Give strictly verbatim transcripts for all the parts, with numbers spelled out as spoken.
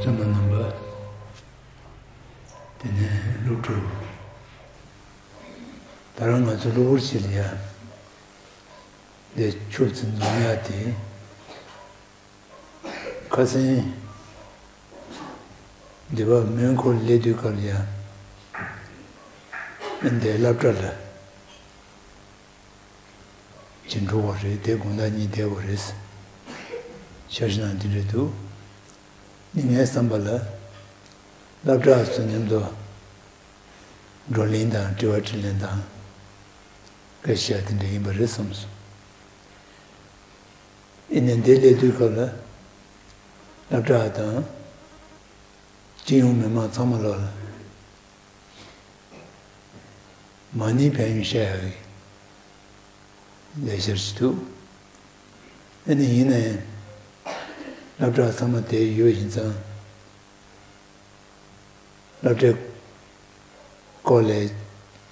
ཚང་མ་རྣམ་པ། དེ་ནས་སློབ་ཕྲུག་ད་རང་ང་ཚོ་གློ་བུར་ཞིག་ལ་ཡ་འདི་ཆུ་ཚོད་འཛོམས་ཡ་དེ། ཁ་སང་འདི་པ་མོན་གྷོ་སླེབས་དུས་སྐབས་ལ་ཡ་འདི་སློབ་གྲྭ་ལ་ཅིག་འགྲོ་བ་རེད། དེ་དགོང་དག་གཉིད་བསྡད་དགོས་རེད། འཆར་གཞི་ནང་འདི་འདྲ་འདུག་ནི་ངའི་བསམ་པ་ལ་སློབ་གྲྭ་ཚོ་མཉམ་དུ་བགྲོ་གླེང་དང་དྲི་བ་དྲིས་ལན་དང་སྐད་ཆ་དེ་འདྲ་ཡིན་པ་རེད་བསམ་སོང་། ཡིན་ནའི་འདི་སླེབས་དུས་སྐབས་ལ་སློབ་གྲྭ་དང་སྤྱི་ཡོངས་མི་མང་ཚང་མ་ལོག་ལ་མ་ཎི་ཕན་ཡོན་བཤད་ཡག་གི་ལས་འཆར་ཞིག་འདུག་ཨ་ནི་ཡིན་ན་ཡང་སློབ་གྲྭ་ཚང་མ་དེར་ཡོད་ཡིན་ཙང་། སློབ་གྲྭའི་སྐོར་ལ་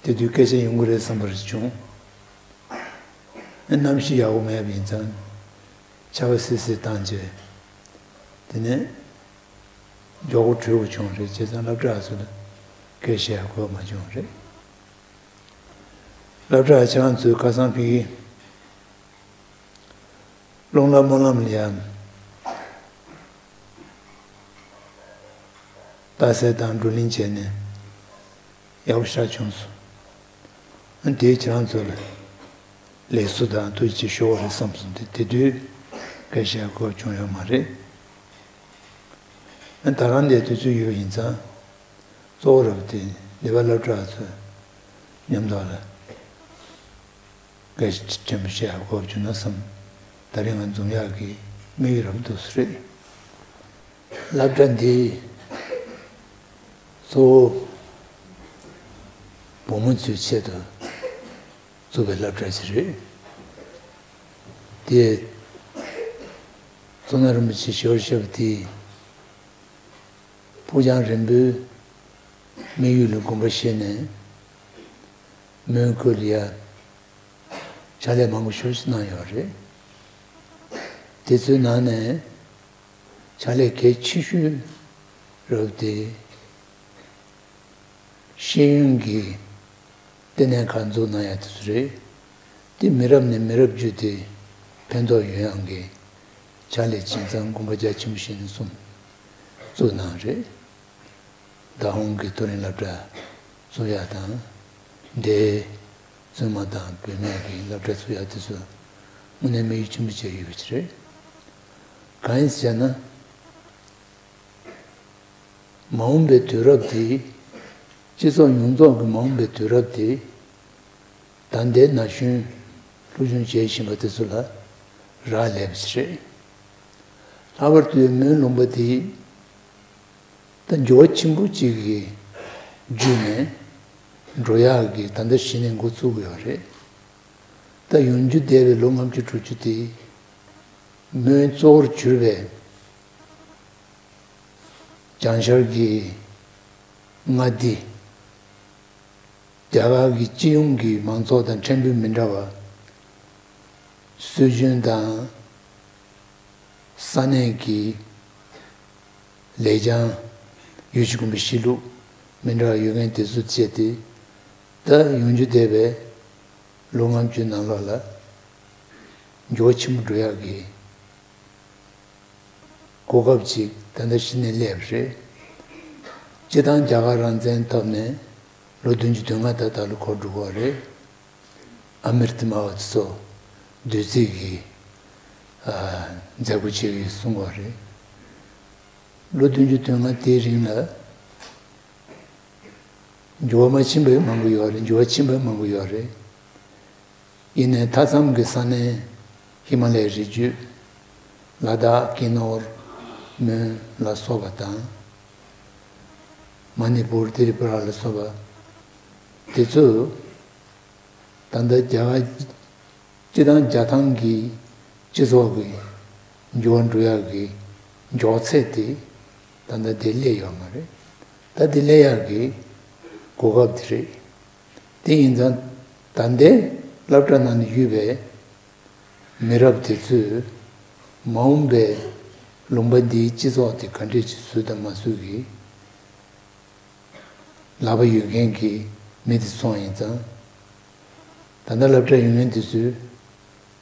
དེ་དུས་སྐད་ཆ་ཡོང་གི་རེད་བསམ་པ་རེ་བྱུང་། ཨ་གནམ་གཤིས་ཡག་པོ་མེད་པ་ཡིན་ཙང་ཆར་པ་སིལ་སིལ་བཏང་རྗེས་དེ་ནས་མགྱོགས་པོ་བྲོས་དགོས་བྱུང་རེད། བྱས་ཙང་སློབ་གྲྭ་ཚོ་ལ་སྐད་བཤད་དགོས་མ་བྱུང་རེད། སློབ་གྲྭ་ཁྱེད་རང་ཚོས་ཁ་སང་ཕ་གི་རླུང་ལྷ་སྨོན་ལམ་ལ་ཡང་རྟགས་གསལ་དང་བགྲོ་གླེང་བྱས་ནས་ཡག་པོ་ཞེ་དྲག་བྱུང་སོང་། ཨ་དེས་ཁྱེད་རང་ཚོ་ལ་ལེགས་གསོ་དང་ཐུགས་རྗེ་ཆེ་ཞུ་བ་རེད་བསམ་སོང་། དེ་དེ་དུས་སྐད་ཆ་གོ་བྱུང་ཡོད་མ་རེད། ཨ་ད་རང་འདིར་དུས་ཚོད་ཡོད་ཡིན་ཙང་གཙོ་བོ་རབ་དེ་འདི་པ་སློབ་གྲྭ་ཚོ་མཉམ་དུ་ལ་སྐད་ཆ་ཕྲན་བུ་བཤད་ཡག་གོ་བྱུང་ན་བསམ། ད་རིང་ང་འཛོམས་ཡག་གི་དམིགས་ཡུལ་རབ་འདུག་སེ་རེད། སློབ་གྲྭ་འདི་གཙོ་བོ་བུ་མོ་ཚོའི་ཆེད་དུ་བཙུགས་པའི་སློབ་གྲྭ་ཞིག་རེད། དེ་གཙུག་ན་རིན་པོ་ཆེ་ཞལ་བཞུགས་པ་དེས་ཕུགས་རྒྱང་རིང་པོའི་དམིགས་ཡུལ་ལ་དགོངས་པ་བཞེས་ནས་མོན་གྷོ་ལ་ཡ་ཕྱག་ལས་མང་པོ་ཞེ་པོ་ཅིག་གནང་ཡོད་རེད། དེ་ཚོའི་ནང་ནས་ཕྱག་ལས་གལ་ཆེ་ཤོས་རབ་དེ་ཤེས་ཡོན་གྱི་ལྟེ་གནས་ཁག་འཛུགས་གནང་ཡག་དེ་ཚོ་རེད། དེ་མི་རབས་ནས་མི་རབས་བརྒྱུད་དེ་ཕན་ཐོགས་ཡོང་ཡག་གི་ཕྱག་ལས་བྱས་ཙང་དགོངས་པ་རྒྱ་ཆེན་པོ་བཞེས་ནས་གསུངས་བཙུགས་གནང་རེད། ད་ཧོང་གི་མཐོ་རིམ་སློབ་གྲྭ་བཙུགས་ཡག་དང་། འདིར་བཙུན་མ་དང་བུད་མེད་ཀྱི་སློབ་གྲྭ་བཙུགས་ཡག་དེ་ཚོ་དངོས་གནས་དམིགས་ཡུལ་ཆེན་པོ་བྱས་ཡོད་པ་ཅིག་རེད། གང་ཡིན་ཟེར་ན། མ་འོངས་པའི་དུས་རབས་འདི། སྤྱི་ཚོགས་ཡོངས་རྫོགས་ཀྱི་མ་འོངས་པའི་དུས་རབས་འདི། ད་ལྟའི་ན་གཞོན་སློབ་སྦྱོང་བྱེད་བཞིན་པ་དེ་ཚོ་ལ་རག་ལས་པ་ཞིག་རེད། ལྷག་པར་དུ་མོན་ལུང་པ་འདི་ད་འགྱུར་བ་ཆེན་པོ་གཅིག་གི་བརྒྱུད་ནས་འགྲོ་ཡག་གི་ད་ལྟ་གཞི་ནས་འགོ་བཙུགས་ཡོད་རེད། ད་ཡོང་རྒྱུ་བསྡད་པའི་ལོ་ལྔ་བཅུ་དྲུག་ཅུ་དེ་མོན་གཙོ་བོར་གྱུར་པའི་བྱང་ཤར་གྱི་མངའ་སྡེ། རྒྱ་གར་གྱི་སྤྱི་ཡོངས་ཀྱི་མང་ཚོགས་དང་ཕྲན་བུ་མི་འདྲ་བ། སྲོལ་རྒྱུན་དང་ས་གནས་ཀྱི་ལེགས་བྱང་། ཡུལ་གྱི་གོམས་པའི་གཤིས་ལུགས་མི་འདྲ་བ་ཡོད་མཁན་དེ་ཚོ་བཅས་ཏེ། ད་ཡོང་རྒྱུ་བསྡད་པའི་ལོ་ལྔ་བཅུའི་ནང་ལོགས་ལ་འགྱུར་བ་ཆེན་པོ་འགྲོ་ཡག་གི་གོ་སྐབས་ཅིག་ད་ལྟ་གཞི་ནས་སླེབས་རེད། སྤྱིར་བཏང་རྒྱ་གར་རང་བཙན་ཐོབ་ནས་ལོ་བདུན་ཅུ་དོན་ལྔ་ད་ལྟ་ལ་འཁོར་འགྲོ་གི་རེད། ཨ་མེ་རི་ཐི་མ་བ་ཚོ་བདུད་རྩི་གི་ཨ་མཛད་སྒོ་བྱེད་ཀྱི་གསུང་བ་རེད། ལོ་བདུན་ཅུ་དོན་ལྔ་དེའི་རིང་ལ་འགྱུར་བ་མ་ཕྱིན་པའི་མང་པོ་ཡོད་རེད། འགྱུར་བ་ཕྱིན་པའི་མང་པོ་ཡོད་རེད། ཡིན་ནའི་མཐའ་མཚམས་ཀྱི་ས་གནས་ཧི་མ་ལའི་རི་རྒྱུད། ལ་དྭགས། ཀི་ནོར། མོན་ལ་སོགས་པ་དང་། མ་ནི་པུར། ཏི་རི་པུ་ར་ལ་སོགས་པ་དེ་ཚོ་ད་ལྟ་རྒྱ་གར་སྤྱི་དང་རྒྱ་ཐང་གི་སྤྱི་ཚོགས་ཀྱི་འགྱུར་བ་འགྲོ་ཡག་གི་མགྱོགས་ཚད་དེ་ད་ལྟ་དེ་སླེབས་ཡོད་མ་རེད། ད་དེ་སླེབས་ཡག་གི་གོ་སྐབས་དེ་རེད། དེ་ཡིན་ཙང་ད་ལྟའི་སློབ་གྲྭ་ནང་ནས་ཡོད་པའི་མི་རབས་དེ་ཚོས་མ་འོངས་པའི་ ལུང་པ་འདིའི་སྤྱི་ཚོགས་དེ་ག་འདྲས་ཅིག་བཟོས་དང་མ་བཟོས་ཀྱི་ལག་པ་ཡོད་མཁན་གྱི་མི་དེ་ཚོ་ཡིན་ཙང་། ད་ལྟ་སློབ་གྲྭ་ཡོང་མཁན་དེ་ཚོས་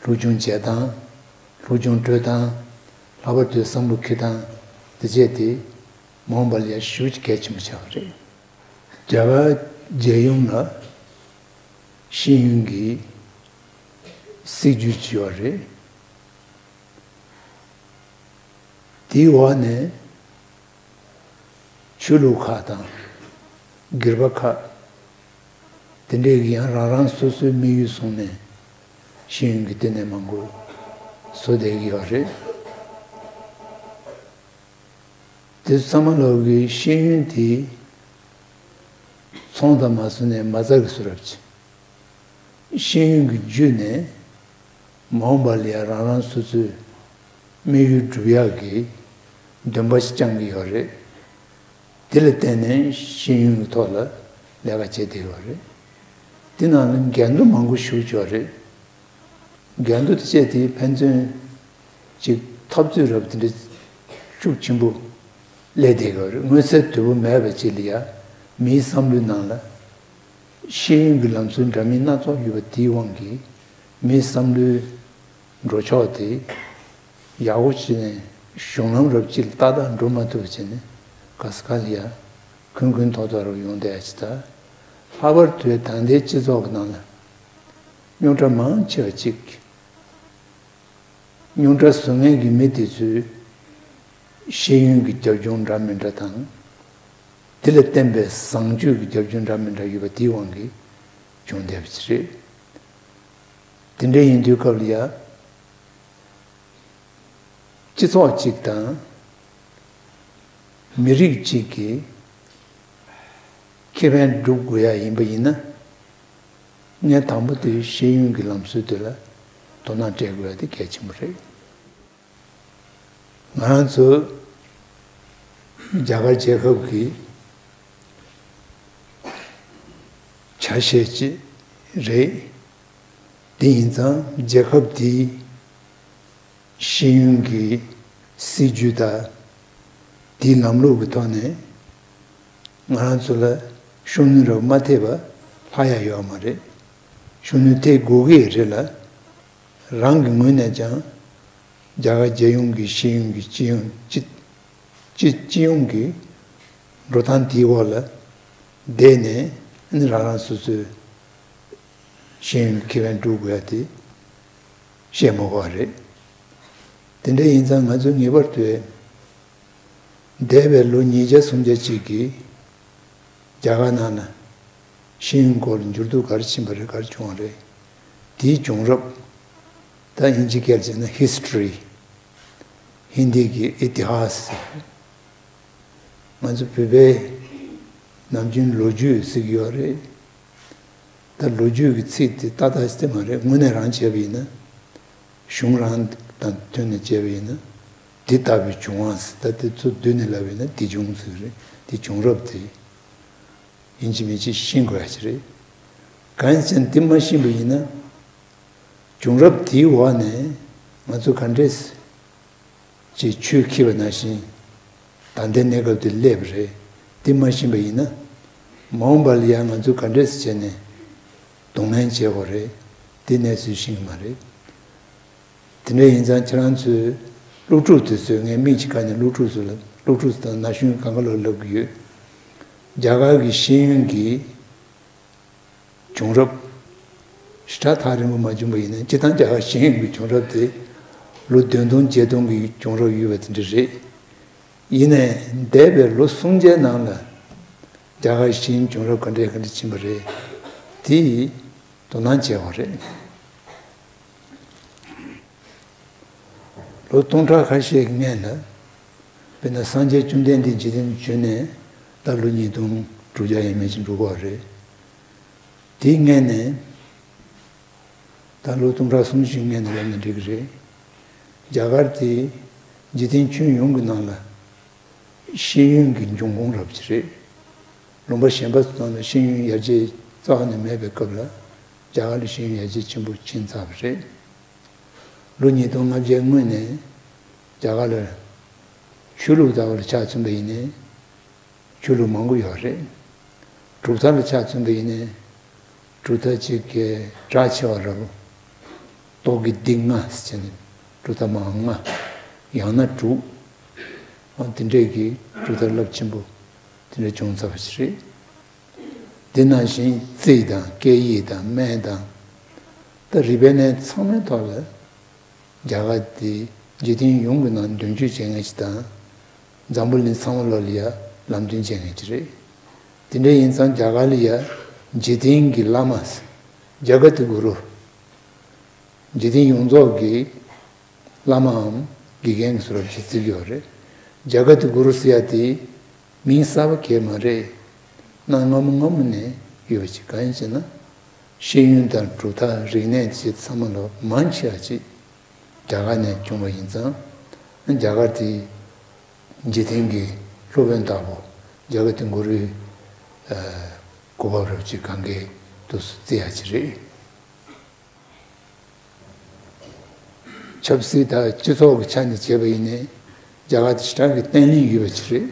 སློབ་སྦྱོང་བྱེད་སྟངས། སློབ་སྦྱོང་སྤྲོད་སྟངས། ལྷག་པར་དུ་བསམ་བློ་འཁྱེར་སྟངས་དེ་བྱས་ཏེ་མ་འོངས་པ་ལ་ཡང་ཞེ་པོ་ཅིག་གལ་ཆེན་པོ་ཆགས་པ་རེད། རྒྱ་གར་རྒྱལ་ཡོངས་ལ་ཤེས་ཡོན་གྱི་སྲིད་ཇུས་ཅིག་ཡོད་རེད། དེའི་འོག་ནས་ཆོས་ལུགས་ཁག་དང་། སྒེར་པ་ཁག་དེ་འདྲས་ཀྱིས་ཡང་རང་རང་སོ་སོའི་དམིགས་ཡུལ་བཟུང་ནས་ཤེས་ཡོན་གྱི་ལྟེ་གནས་མང་པོ་བཟོ་བསྡད་ཀྱི་ཡོད་རེད། དེ་ཚང་མ་ལོག་གི་ཤེས་ཡོན་དེ་ཚོང་དང་མ་བཟོ་ནས་མ་རྩ་གི་བཟོ་འདྲ་ཅིག་ཤེས་ཡོན་གྱི་བརྒྱུད་ནས་མ་འོངས་པ་ལ་ཡང་རང་རང་སོ་སོའི་དམིགས་ཡུལ་སྒྲུབ་ཡག་གི་འདུན་པ་ཞིག་བཅངས་ཀྱི་ཡོད་རེད། དེ་ལ་བརྟེན་ནས་ཤེས་ཡོན་གྱི་ཐོག་ལ་ལས་ཀ་བྱེད་བསྡད་ཡོད་རེད། དེ་ནང་ལ་འགལ་འདུ་མང་པོ་ཞིག་ཡོད་རེད། འགལ་འདུ་དེ་བཅས་དེ་ཕན་ཚུན་ཅིག་འཐབ་རྩོད་རབ་དེ་འདྲ་ཤུགས་ཆེན་པོ་སླེབས་བསྡད་ཡོད་རེད། མངོན་གསལ་དོད་པོ་མེད་པ་ཅིག་ལ་ཡ་མིའི་བསམ་བློའི་ནང་ལ་ཤེས་ཡོན་གྱི་ལམ་སྲོལ་འདྲ་མིན་སྣ་ཚོགས་ཡོད་པ་དེའི་དབང་གིས་མིའི་བསམ་བློའི་འགྲོ་ཕྱོགས་དེ་ཡག་པོ་བྱས་ནས་གཞུང་ལམ་རབ་ཅིག་ལ་ཏག་ཏག་འགྲོ་མ་ཐུབ་པ་བྱས་ནས་ག་ས་ག་ལ་ཡ་འཁོན་འཁོན་ཐོག་ཐོག་རུ་ཡོང་བསྡད་ཡ་ཅིག་དང་། ལྷག་པར་དུ་ད་ལྟའི་སྤྱི་ཚོགས་ཀྱི་ནང་ལ་རྙོག་དྲ་མང་ཆེ་བ་ཅིག་རྙོག་དྲ་བཟོ་མཁན་གྱི་མི་དེ་ཚོས་ཤེས་ཡོན་གྱི་རྒྱབ་ལྗོངས་འདྲ་མི་འདྲ་དང་། དེ་ལ་བརྟེན་པའི་བཟང་སྤྱོད་ཀྱི་རྒྱབ་ལྗོངས་འདྲ་མི་འདྲ་ཡོད་པ་དེའི་དབང་གིས་བྱུང་བསྡད་པ་ཅིག་རེད། དེ་འདྲ་ཡིན་དུས་སྐབས་ལ་ཡ། སྤྱི་ཚོགས་གཅིག་དང་མི་རིགས་གཅིག་གི་ཁེ་ཕན་སྒྲུབ་དགོས་ཡ་ཡིན་པ་ཡིན་ན། ངས་དང་པོ་དེ་ཤེས་ཡོན་གྱི་ལམ་སྲོལ་དེ་ལ་དོ་སྣང་སྤྲད་དགོས་ཡ་དེ་གལ་ཆེན་པོ་རེད། ང་རང་ཚོ་རྒྱ་གར་རྒྱལ་ཁབ་ཀྱི་ཆ་ཤས་ཅིག་རེད། དེ་ཡིན་ཙང་རྒྱལ་ཁབ་དེའི་ཤེས་ཡོན་གྱི་སྲིད་ཇུས་དང་དེའི་ལམ་ལུགས་ཀྱི་ཐོག་ནས་ང་རང་ཚོ་ལ་ཤུགས་སྣོན་རབ་མ་ཐེབས་པ་ལྷག་ཡ་ཡོད་མ་རེད། ཤུགས་སྣོན་ཐེབས་དགོས་ཀྱི་རེད་ལ། རང་གི་ངོས་ནས་ཀྱང་རྒྱ་གར་རྒྱལ་ཡོངས་ཀྱི་ཤེས་ཡོན་གྱི་སྤྱི་ཡོངས་སྤྱི་སྤྱི་སྤྱི་ཡོངས་ཀྱི་འགྲོ་སྟངས་དེའི་འོག་ལ་བསྡད་ནས་ནི་རང་རང་སོ་སོའི་ཤེས་ཡོན་གྱི་ཁེ་ཕན་སྒྲུབ་དགོས་ཡ་དེ་བཤད་མ་དགོས་པ་རེད། དེ་འདྲ་ཡིན་ཙང་ང་ཚོས་ངེས་པར་དུ་འདས་པའི་ལོ་ཉིས་བརྒྱ་སུམ་བརྒྱ་ཅིག་གི་རྒྱ་གར་ནང་ན་ཤེས་ཡོན་སྐོར་འགྱུར་ལྡོག་ག་རེ་ཕྱིན་པ་རེད། ག་རེ་བྱུང་བ་རེད། དེའི་བྱུང་རབས། ད་དབྱིན་ཇི་སྐད་བྱས་ན་ཧི་སི་ཊོ་རི། ཧིན་དི་གི་ཨི་ཏི་ཧཱ་སི། ང་ཚོ་བོད་པའི་ནམ་རྒྱུན་ལོ་རྒྱུས་ཟེར་གྱི་ཡོད་རེད། ད་ལོ་རྒྱུས་ཀྱི་ཚིག་དེ་ཏག་ཏག་ཅིག་མ་རེད། དངོས་གནས་རང་བྱས་པ་ཡིན་ན། གཞུང་རང་དང་མཐུན་ནས་བྱས་པ་ཡིན་ན། དེ་ལྟ་བུའི་བྱུང་བ་ཟེར། ད་དེ་ཚོ་བསྡུས་ནས་ལབ་ཡིན་ན་དེ་བྱུང་ཟེར་གྱི་རེད། དེ་བྱུང་རབས་དེ་ཡིན་གཅིག་མིན་གཅིག་ཤེས་དགོས་ཡ་ཅིག་རེད། གང་ཡིན་ཟེར་ན་དེ་མ་ཤེས་པ་ཡིན་ན། བྱུང་རབས་དེའི་འོག་ནས་ང་ཚོ་ག་འདྲས་ཅིག་ཆུ་འཁྱིལ་བ་ནང་བཞིན་ད་ལྟའི་གནས་སྐབས་དེ་སླེབས་པ་རེད། དེ་མ་ཤེས་པ་ཡིན་ན་མ་འོངས་པ་ལ་ཡང་ང་ཚོས་ག་འདྲས་བྱས་ནས་གདོང་ལེན་བྱེད་དགོས་རེད། དེ་གནས་ཚུལ་ཤེས་ཀྱི་མ་རེད། དེ་འདྲ་ཡིན་ཙང་ཁྱེད་རང་ཚོས་སློབ་ཕྲུག་དེ་ཚོས། ངས་མིང་ཅིག་བཀར་ནས་སློབ་ཕྲུག་ཚོ་ལ། སློབ་ཕྲུག་དང་ན་གཞོན་གང་ག་ལ་ལབ་ཀྱི་ཡོད། རྒྱ་གར་གྱི་ཤེས་ཡོན་གྱི་བྱུང་རབས་ཞེ་དྲག་ཐག་རིང་པོ་མ་བྱུང་པ་ཡིན་ན། སྤྱིར་བཏང་རྒྱ་གར་ཤེས་ཡོན་གྱི་བྱུང་རབས་དེ་ལོ་བདུན་སྟོང་བརྒྱད་སྟོང་གི་བྱུང་རབས་ཡོད་པ་དེ་འདྲ་རེད། ཡིན་ནའི་འདས་པའི་ལོ་སུམ་བརྒྱའི་ནང་ལ་རྒྱ་གར་ཤེས་ཡོན་བྱུང་རབས་ག་འདྲས་ག་འདྲས་ཕྱིན་པ་རེད། དེ་དོ་སྣང་བྱེད་དགོས་རེད། ལོ་སྟོང་ཕྲག་ཁ་ཤས་ཀྱི་སྔོན་ལ། དཔེར་ན་སངས་རྒྱས་བཅོམ་ལྡན་འདས་འཇིག་རྟེན་དུ་བྱོན་ནས་ད་ལོ་ཉིས་སྟོང་དྲུག་བརྒྱ་ཡས་མས་ཅིག་འགྲོ་གི་ཡོད་རེད། དེའི་སྔོན་ནས་ད་ལོ་སྟོང་ཕྲག་གསུམ་བཞི་སྔོན་ནས་ལབ་ན་འགྲིག་གི་རེད། རྒྱ་གར་དེ་འཇིག་རྟེན་ཁྱོན་ཡོངས་ཀྱི་ནང་ལ་ཤེས་ཡོན་གྱི་འབྱུང་ཁུངས་རབ་ཅིག་རེད། ལུང་པ་གཞན་པ་ཚོ་ནང་ལ་ཤེས་ཡོན་ཡར་རྒྱས་རྩ་བ་ནས་མེད་པའི་སྐབས་ལ་རྒྱ་གར་ལ་ཤེས་ཡོན་ཡར་རྒྱས་ཆེན་པོ་ཕྱིན་ཚར་བ་རེད། ལོ་ཉིས་སྟོང་ལྔ་བརྒྱའི་སྔོན་ནས་རྒྱ་གར་ལ་ ཆོས་ལུགས་ལྟ་བུ་ལ་ཆ་མཚོན་པ་ཡིན་ནའི་ཆོས་ལུགས་མང་པོ་ཡོད་རེད། གྲུབ་མཐའ་ལ་ཆ་མཚོན་པ་ཡིན་ནའི་གྲུབ་མཐའ་གཅིག་གི་གྲགས་ཆེ་བ་ར་བོ། རྟོག་གེ་སྡེ་ལྔ་ཟེར་ནས་གྲུབ་མཐའ་མང་ལྔ། ཡང་ན་དྲུག་ཨ་དེ་འདྲས་ཀྱི་གྲུབ་མཐའ་རླབས་ཆེན་པོ་དེ་འདྲས་བྱུང་ཚར་བ་ཞིག་རེད། དེ་ནང་བཞིན་རྩིས་དང་སྐད་ཡིག་དང་སྨན་དང་། ད་རིག་པའི་གནས་ཚང་མའི་ཐོག་ལ་རྒྱ་གར་དེ་འཇིག་རྟེན་ཡོངས་ཀྱི་ནང་མདུན་སྐྱོད་བྱེད་མཁན་ཞིག་དང་། འཛམ་བུ་གླིང་ཚང་མ་ལོ་ལ་ཡ་ལམ་སྟོན་བྱེད་མཁན་ཞིག་རེད། དེ་འདྲ་ཡིན་ཙང་རྒྱ་གར་ལ་ཡ་འཇིག་རྟེན་གྱི་བླ་མ། ཛ་ག་ཏི་གུ་རུ། འཇིག་རྟེན་ཡོངས་རྫོགས་ཀྱི་བླ་མའམ་དགེ་རྒན་གྱི་བཟོ་འདྲ་ཅིག་བརྩི་གི་ཡོད་རེད། ཛ་ག་ཏི་གུ་རུ་ཟེར་ཡ་དེ་མིང་གསར་པ་གང་ཡང་མ་རེད། གནའ་སྔ་མོ་སྔ་མོ་ནས་ཡོད་པ་ཅིག་གང་ཡིན་ཟེར་ན། ཤེས་ཡོན་དང་གྲུབ་མཐའ་རིག་གནས་བཅས་ཚང་མ་ལ་མང་ཆེ་བ་ཅིག་རྒྱ་གར་ནས་བྱུང་བ་ཡིན་ཙང་། རྒྱ་གར་དེ་འཇིག་རྟེན་གྱི་སློབ་དཔོན་ལྟ་བུ་ཛ་ག་ཏི་གུ་རུའི་གོ་འཕང་རབ་ཅིག་གང་གའི་དུས་སུ་བརྩི་ཡ་ཅིག་རེད། ཆབ་སྲིད་དང་སྤྱི་ཚོགས་ཀྱི་ཆ་ནས་བྱས་པ་ཡིན་ནའི་རྒྱ་གར་དེ་ཞེ་དྲག་གི་བརྟན་ལྷིང་ཡོད་པ་ཅིག་རེད།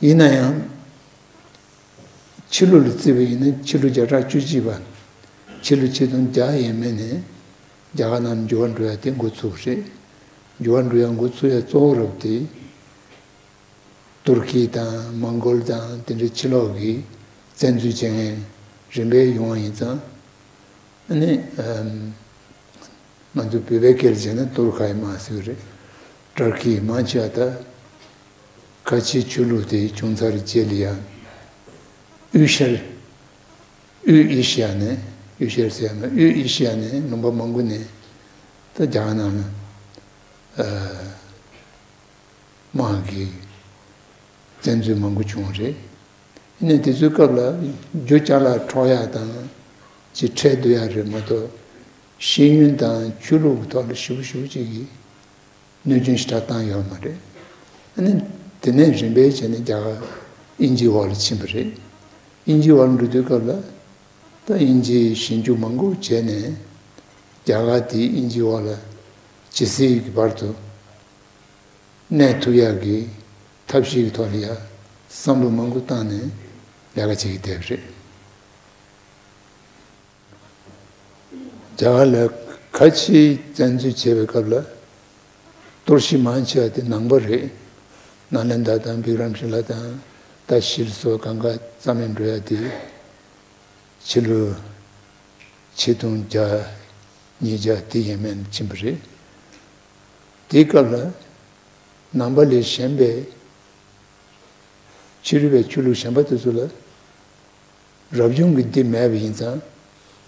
ཡིན་ན་ཡང་ཕྱི་ལོགས་ལ་བརྩིས་པ་ཡིན་ན་ཕྱི་ལོ་བརྒྱ་ཕྲག་བཅུ་གཅིག་པ། ཕྱི་ལོ་ཆིག་སྟོང་བརྒྱ་ཡས་མས་ནས་རྒྱ་གར་ནང་འགྱུར་བ་འགྲོ་ཡ་དེ་འགོ་ཚུགས་རེད། འགྱུར་བ་འགྲོ་ཡ་འགོ་ཚུགས་ཡ་གཙོ་བོ་རབ་དེ་ཏུར་ཀི་དང་མོང་གོལ་དང་དེ་འདྲའི་ཕྱི་ལོགས་ཀྱི་བཙན་འཛུལ་བྱེད་མཁན་རིམ་པས་ཡོང་བ་ཡིན་ཙང་། ཨ་ནི་ཨམ། ང་ཚོ་བོད་པའི་སྐད་ལ་བྱས་ན་ཏུར་ཁའི་དམག་ཟེར་གི་རེད། ཏུར་ཁིའི་དམག་ཆ་ད་ཁ་ཆེའི་ཆོས་ལུགས་དེ་བྱུང་ཚར་རྗེས་ལ་ཡང་དབུས་ཤར། དབུས་ཨེ་ཤི་ཡ་ནས། དབུས་ཤར་ཟེར་ཡ་མ་དབུས་ཨེ་ཤི་ཡ་ནས་ལུང་པ་མང་པོ་ནས་ད་རྒྱ་གར་ནང་ལ་ཨ། དམག་གི་བཙན་འཛུལ་མང་པོ་བྱུང་བ་རེད། ཡིན་ནའི་དེ་ཚོའི་སྐབས་ལ་རྒྱུ་ཅ་ལག་འཕྲོག་ཡག་དང་ཅིག་ཁྲལ་བསྡུ་ཡག་རེད་མ་གཏོགས་ཤེས་ཡོན་དང་ཆོས་ལུགས་ཀྱི་ཐོག་ལ་ཞེ་པོ་ཞེ་པོ་ཅིག་གིས་གནོད་སྐྱོན་ཞེ་དྲག་བཏང་ཡོད་མ་རེད། ཨ་ནི་དེ་ནས་རིམ་པས་བྱས་ནས་རྒྱ་གར་དབྱིན་ཇིའི་འོག་ལ་ཕྱིན་པ་རེད། དབྱིན་ཇིའི་འོག་ལ་འགྲོ་དུས་སྐབས་ལ་ད་དབྱིན་ཇིའི་ཞིབ་འཇུག་མང་པོ་བྱས་ནས་རྒྱ་གར་དེ་དབྱིན་ཇིའི་འོག་ལ་ཇི་སྲིད་ཀྱི་བར་དུ་གནས་ཐུབ་ཡག་གི་ཐབས་ཤེས་ཀྱི་ཐོག་ལ་ཡ་བསམ་བློ་མང་པོ་བཏང་ནས་ལས་ཀ་བྱེད་ཀྱི་བསྡད་པ་རེད། རྒྱ་གར་ལ་ཁ་ཆེའི་བཙན་འཛུལ་བྱས་པའི་སྐབས་ལ་གཏོར་བཤིག་མང་ཆེ་བ་དེ་ནང་པ་རེད། ནཱ་ལེནྡྲ་དང་བི་ཀྲམ་ཤི་ལ་དང་ད་ཤིལ་སོགས་གང་ག་རྩ་མེད་འགྲོ་ཡ་དེ་ཕྱི་ལོ་ཆིག་སྟོང་བརྒྱ་ཉིས་བརྒྱ་དེ་ཡས་མས་ཕྱིན་པ་རེད། དེའི་སྐབས་ལ་ནང་པ་ལས་གཞན་པའི་ཕྱི་རོལ་པའི་ཆོས་ལུགས་གཞན་པ་དེ་ཚོ་ལ་རབ་བྱུང་གི་སྡེ་མེད་པ་ཡིན་ཙང་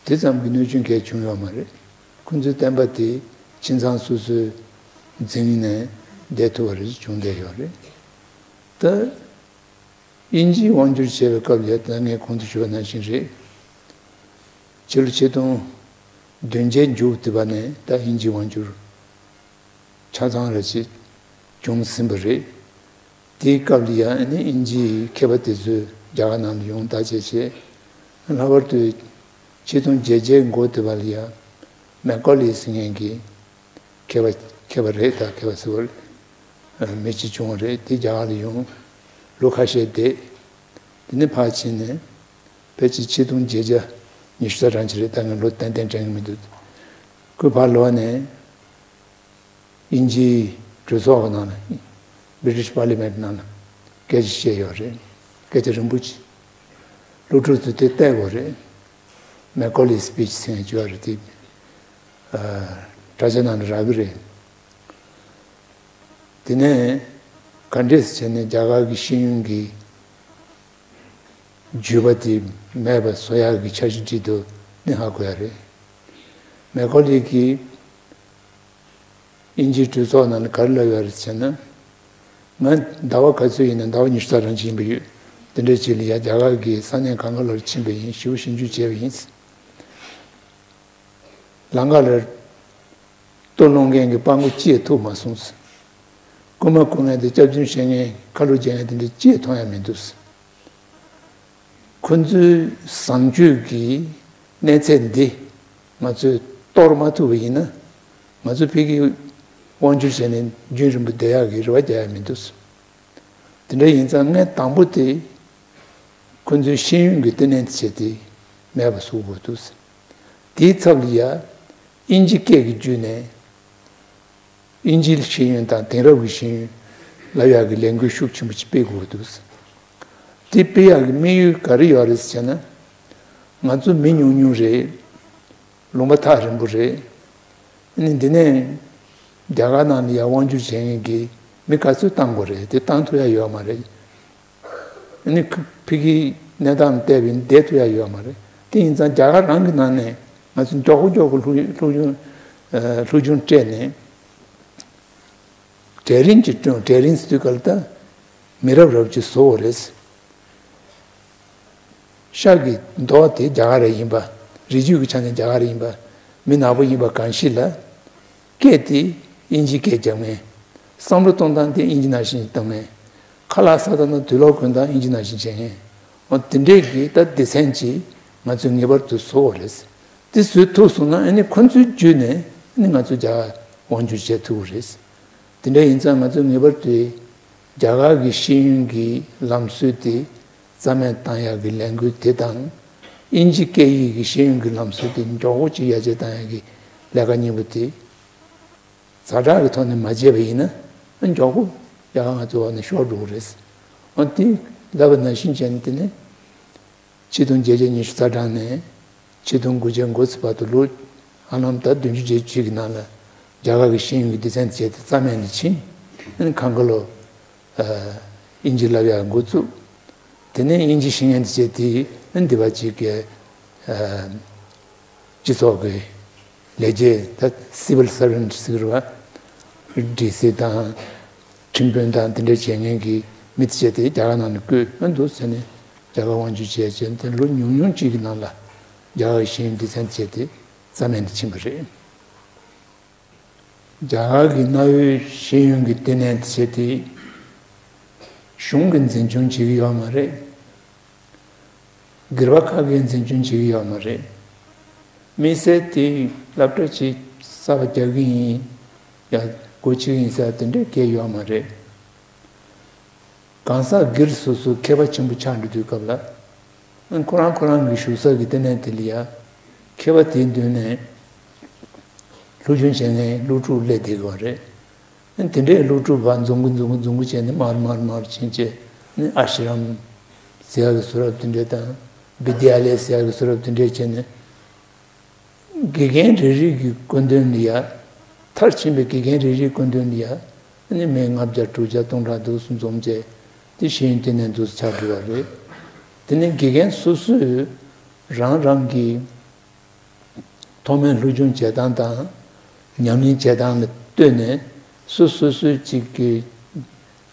དེ་ཙམ་གྱི་གནོད་སྐྱོན་གང་ཡང་བྱུང་ཡོད་མ་རེད། ཁོང་ཚོའི་བསྟན་པ་དེ་ཁྱིམ་ཚང་སོ་སོས་འཛིན་ནས་བསྡད་ཐུབ་པ་རེ་བྱུང་བསྡད་ཡོད་རེད། ད་དབྱིན་ཇིའི་དབང་སྒྱུར་བྱས་པའི་སྐབས་ལ་ད་ངས་གོང་དུ་ཞུས་པ་ནང་བཞིན་རེད། ཕྱི་ལོ་ཆིག་སྟོང་བདུན་བརྒྱའི་མཇུག་དེ་བ་ནས་ད་དབྱིན་ཇིའི་དབང་སྒྱུར་ཆ་ཚང་ར་ཅིག་བྱུང་ཟིན་པ་རེད། དེའི་སྐབས་ལ་ཡང་ཨ་ནི་དབྱིན་ཇིའི་མཁས་པ་དེ་ཚོས་རྒྱ་གར་ནང་ལ་ཡོང་བརྟག་དཔྱད་བྱས། ལྷག་པར་དུ་ཆིག་སྟོང་བརྒྱད་བརྒྱའི་འགོ་དེ་བ་ལ་ཡང་མེ་ཀོ་ལི་ཟེར་མཁན་གྱི་མཁས་པ་མཁས་པ་རེད། ད་མཁས་པ་ཟེར་བ་མི་གཅིག་བྱུང་བ་རེད། དེ་རྒྱ་གར་ལ་ཡོང་ལོ་ཁ་ཤས་བསྡད། དེ་ནས་ཕར་ཕྱིན་ནས་ཕལ་ཆེར་ཆིག་སྟོང་བརྒྱད་བརྒྱ་ཉི་ཤུ་རྩ་གྲངས་ཅིག་རེད། ད་ངས་ལོ་ཏན་ཏན་དྲན་གྱི་མི་འདུག་ཁོས་ཕར་ལོག་ནས། དབྱིན་ཇིའི་གྲོས་ཚོགས་ཀྱི་ནང་ལ། British Parliament ནང་ལ་སྐད་ཆ་བཤད་ཡོད་རེད། སྐད་ཆ་རིང་པོ་ཅིག་སློབ་ཕྲུག་ཚོས་དེ་བལྟས་ཡོད་རེད། Macaulay speech ཟེར་མཁན་ཅིག་ཡོད་རེད། དེ་ཨ་དྲ་རྒྱ་ནང་ལ་རག་གི་རེད། དེ་ནས་ག་འདྲས་བྱས་ནས་རྒྱ་གར་གྱི་ཤེས་ཡོན་གྱི་བརྒྱུད་པ་དེ་མེད་པ་བཟོ་ཡག་གི་འཆར་གཞི་བྲིས་འདུག་ནི་ཧ་གོ་ཡ་རེད། མེ་ཀོ་ལི་གིས་དབྱིན་ཇིའི་གྲོས་ཚོགས་ནང་ལ་ག་རེ་ལབ་ཡོད་རེད་ཟེར་ན། ང་ཟླ་བ་ག་ཚོད་ཡིན་ན་ཟླ་བ་ཉི་ཤུ་རྩ་གྲངས་ཅིག་ཡིན་པ་ཡོད། དེ་འདྲ་ཅིག་ལ་ཡ་རྒྱ་གར་གྱི་ས་གནས་གང་ག་ལ་ཕྱིན་པ་ཡིན། ཞེ་པོ་ཞིབ་འཇུག་བྱས་པ་ཡིན། ལམ་ཁ་ལ་ལྟོ་སློང་མཁན་གྱི་སྤྲང་པོ་གཅིག་ཐུག་མ་སོང་ཟེར། རྐུན་མ་རྐུ་མཁན་དང་སྐྱག་རྫུན་བཤད་མཁན་ཁ་ལོ་བརྗེ་མཁན་དེ་འདྲ་གཅིག་མཐོང་ཡ་མི་འདུག་ཟེར། ཁོ་ཚོའི་བཟང་སྤྱོད་ཀྱི་གནས་ཚད་འདི་ང་ཚོས་གཏོར་མ་ཐུབ་པ་ཡིན་ན། ང་ཚོ་ཕ་གི་ དབང་བསྒྱུར་བྱས་ནས་རྒྱུན་རིང་པོ་བསྡད་ཡག་གི་རེ་བ་རྒྱག་ཡ་མི་འདུག་དེ་འདྲ་ཡིན་ཙང་ངས་དང་པོ་དེ་ཁོ་ཚོའི་ཤེས་ཡོན་གྱི་བསྟི་གནས་དེ་བྱས་ཏེ་མེད་པ་བཟོ་དགོས་འདུག་དེའི་ཚབ་ལ་ཡ་དབྱིན་ཇི་སྐད་ཀྱི་བརྒྱུད་ནས་དབྱིན་ཇིའི་ཤེས་ཡོན་དང་དེང་རབས་ཀྱི་ཤེས་ཡོན་བསླབ་ཡག་གི་ལས་འགུལ་ཤུགས་ཆེན་པོ་ཅིག་སྤེལ་དགོས་འདུག་དེ་སྤེལ་ཡག་གི་དམིགས་ཡུལ་ག་རེ་ཡོད་རེད་ཟེར་ན། ང་ཚོ་མི་ཉུང་ཉུང་རེད། ལུང་པ་ཐག་རིང་པོ་རེད། ཨ་ནི་འདི་ནས་རྒྱ་གར་ནང་ལ་ཡར་དབང་བསྒྱུར་བྱེད་མཁན་གྱི་མི་ག་ཚོད་བཏང་དགོས་རེད། དེ་བཏང་ཐུབ་ཡ་ཡོད་མ་རེད། ཨ་ནི་ཕ་གིའི་གནས་སྟངས་བལྟས་པ་ཡིན་བསྡད་ཐུབ་ཡ་ཡོད་མ་རེད། དེ་ཡིན་ཙང་རྒྱ་གར་རང་གི་ནང་ནས་ང་ཚོ་མགྱོགས་པོ་མགྱོགས་པོ་སློབ་སློབ་སྦྱོང་ཨ་སློབ་སྦྱོང་སྤྲད་ནས་གྲལ་རིམ་གྱི་སྐྱོང་། གྲལ་རིམ་ཟེར་དུས་ག་ལ་ད་མི་རབས་རབས་ཀྱི་བཟོ་བ་རེད། ཤག་གི་མདོག་དེ་རྒྱ་གར་རེ་ཡིན་པ། རིགས་རྒྱུད་ཀྱི་ཆ་ནས་རྒྱ་གར་རེ་ཡིན་པ། མི་ནག་པོ་ཡིན་པ་གང་ཞིག་ལ། སྐད་དེ་དབྱིན་ཇིའི་སྐད་རྒྱབ་མཁན། བསམ་བློ་གཏོང་སྟངས་དེ་དབྱིན་ཇི་ནང་བཞིན་གཏོང་མཁན། ཁ་ལག་ཟ་ད་ན་དུག་ལོག་གོན་སྟངས་དབྱིན་ཇི་ནང་བཞིན་བྱེད་མཁན། འོ་དེ་འདྲས་ཀྱི་ད་སྡེ་ཚན་ཅིག་ང་ཚོས་ངེས་པར་དུ་བཟོ་དགོས་རེད། དེ་བཟོས་ཐུབ་སོང་ན་ཨ་ནི་ཁོ་ཚོའི་བརྒྱུད་ནས་ཨ་ནི་ང་ཚོ་རྒྱ་གར་དབང་བསྒྱུར་བྱེད་ཐུབ་ཀྱི་རེད། དེ་འདྲ་ཡིན་ཙང་ང་ཚོས་ངེས་པར་དུ་རྒྱ་གར་གྱི་ཤེས་ཡོན་གྱི་ལམ་སྲོལ་དེ་རྩ་མེད་བཏང་ཡག་གི་ལས་འགུལ་དེ་དང་། དབྱིན་ཇི་སྐད་ཡིག་གི་ཤེས་ཡོན་གྱི་ལམ་སྲོལ་དེ་མགྱོགས་པོ་ཅིག་ཡར་རྒྱས་བཏང་ཡག་གི་ལས་ཀ་གཉིས་པོ་དེ་ཛ་དྲག་གི་ཐོག་ནས་མ་བྱས་པ་ཡིན་ན་མགྱོགས་པོ་རྒྱ་གར་ང་ཚོའི་འོག་ནས་ཤོར་འགྲོ་གི་རེད། འོ་དེ་ལབ་པ་ནང་བཞིན་བྱས་ནས་དེ་ནས། ཆིག་སྟོང་བརྒྱད་བརྒྱ་ཉི་ཤུ་རྩ་གྲངས་ནས་ཆིག་སྟོང་དགུ་བརྒྱ་འགོ་ཚུགས་བར་དུ་ལོ་ཧ་ལམ་ད་བདུན་ཅུ་བརྒྱད་ཅུ་གི་ནང་ལ་རྒྱ་གར་གྱི་ཤེས་ཡོན་གྱི་སྡེ་ཚན་དེ་བྱས་ཏེ་རྩ་མེད་ནས་ཕྱིན། ཨ་ནི་གང་ག་ལོ་ཨ་དབྱིན་ཇི་བསླབ་ཡག་འགོ་བཙུགས། དེ་ནས་དབྱིན་ཇི་ཤེས་མཁན་དེ་བྱས་ཏེ་ཨ་ནི་འདི་པ་ཅིག་གི་ཨ། སྤྱི་ཚོགས་ཀྱི་ལས་བྱེད་ད་སི་ཝིལ་སར་ཝན་ཟེར་བ། ཌི་སི་དང་ཁྲིམས་དཔོན་དང་དེ་འདྲ་བྱེད་མཁན་གྱི་མི་དེ་བྱས་ཏེ་རྒྱ་གར་ནང་ནས་བསྐོས་ཨ་འདུག་ཟེར་ནས་རྒྱ་གར་དབང་བསྒྱུར་བྱས་བྱས་ཏེ་ལོ་ཉུང་ཉུང་གཅིག་གི་ནང་ལ་རྒྱ་གར་གྱི་ཤེས་ཡོན་སྡེ་ཚན་དེ་བྱས་ཏེ་རྩ་མེད་དུ་ཕྱིན་པ་རེད། རྒྱ་གར་གྱི་གནའ་བོའི་ཤེས་ཡོན་གྱི་བསྟི་གནས་དེ་བྱས་ཏེ་གཞུང་གིས་འཛིན་སྐྱོང་བྱེད་ཀྱི་ཡོད་མ་རེད། སྒེར་པ་ཁག་གིས་འཛིན་སྐྱོང་བྱེད་ཀྱི་ཡོད་མ་རེད། དམིགས་བསལ་དེ་སློབ་གྲྭ་ཅིག་གསར་པ་རྒྱག་གི་ཡིན། ཡང་སྒོ་ཕྱེ་གི་ཡིན་ཟེར་དེ་འདྲས་གང་ཡང་ཡོད་མ་རེད། གང་ཟག་སྒེར་སོ་སོ་མཁས་པ་ཆེན་པོ་ཆགས་འགྲོ་དུས་སྐབས་ལ། ཁོ་རང་ཁོ་རང་གི་བཞུགས་ས་གི་ལྟེ་གནས་དེ་ལ་ཡ། མཁས་པ་དེའི་མདུན་ནས་སློབ་སྦྱོང་བྱེད་མཁན་སློབ་ཕྲུག་སླེབས་བསྡད་ཀྱི་ཡོད་རེད། དེ་འདྲའི་སློབ་ཕྲུག་བར་འཛོམས་ཀྱི་འཛོམས་ཀྱི་འཛོམས་ཀྱི་བྱས་ནས་མར་མར་མར་ཕྱིན་བྱས་ནས་ཨ་ཤི་རམ་ཟེར་ཡག་གི་བཟོ་འདྲ་དེ་འདྲས་དང་བི་དྱ་ལ་ཡ་ཟེར་ཡག་གི་བཟོ་འདྲ་དེ་འདྲས་བྱས་ནས། དགེ་རྒན་རེ་རེ་གི་སྐུ་མདུན་ལ་ཡ། མཐར་ཕྱིན་པའི་དགེ་རྒན་རེ་རེའི་སྐུ་མདུན་ལ་ཡ། ཨ་ནི་མི་ལྔ་བརྒྱ་དྲུག་བརྒྱ་སྟོང་ཕྲག་འདུག་སེ་འཛོམས་བྱས། དེ་ཤེས་ཡོན་ལྟེ་གནས་འདུག་སེ་ཆགས་འགྲོ་བ་རེད། དེ་ནས་དགེ་རྒན་སོ་སོས་རང་རང་གི་ཐོག་མའི་སློབ་སྦྱོང་བྱེད་སྟངས་དང་། ཉམས་ལེན་བྱེད་སྟངས་ལ་ལྟོས་ནས་སོ་སོ་སོའི་གཅིག་གི་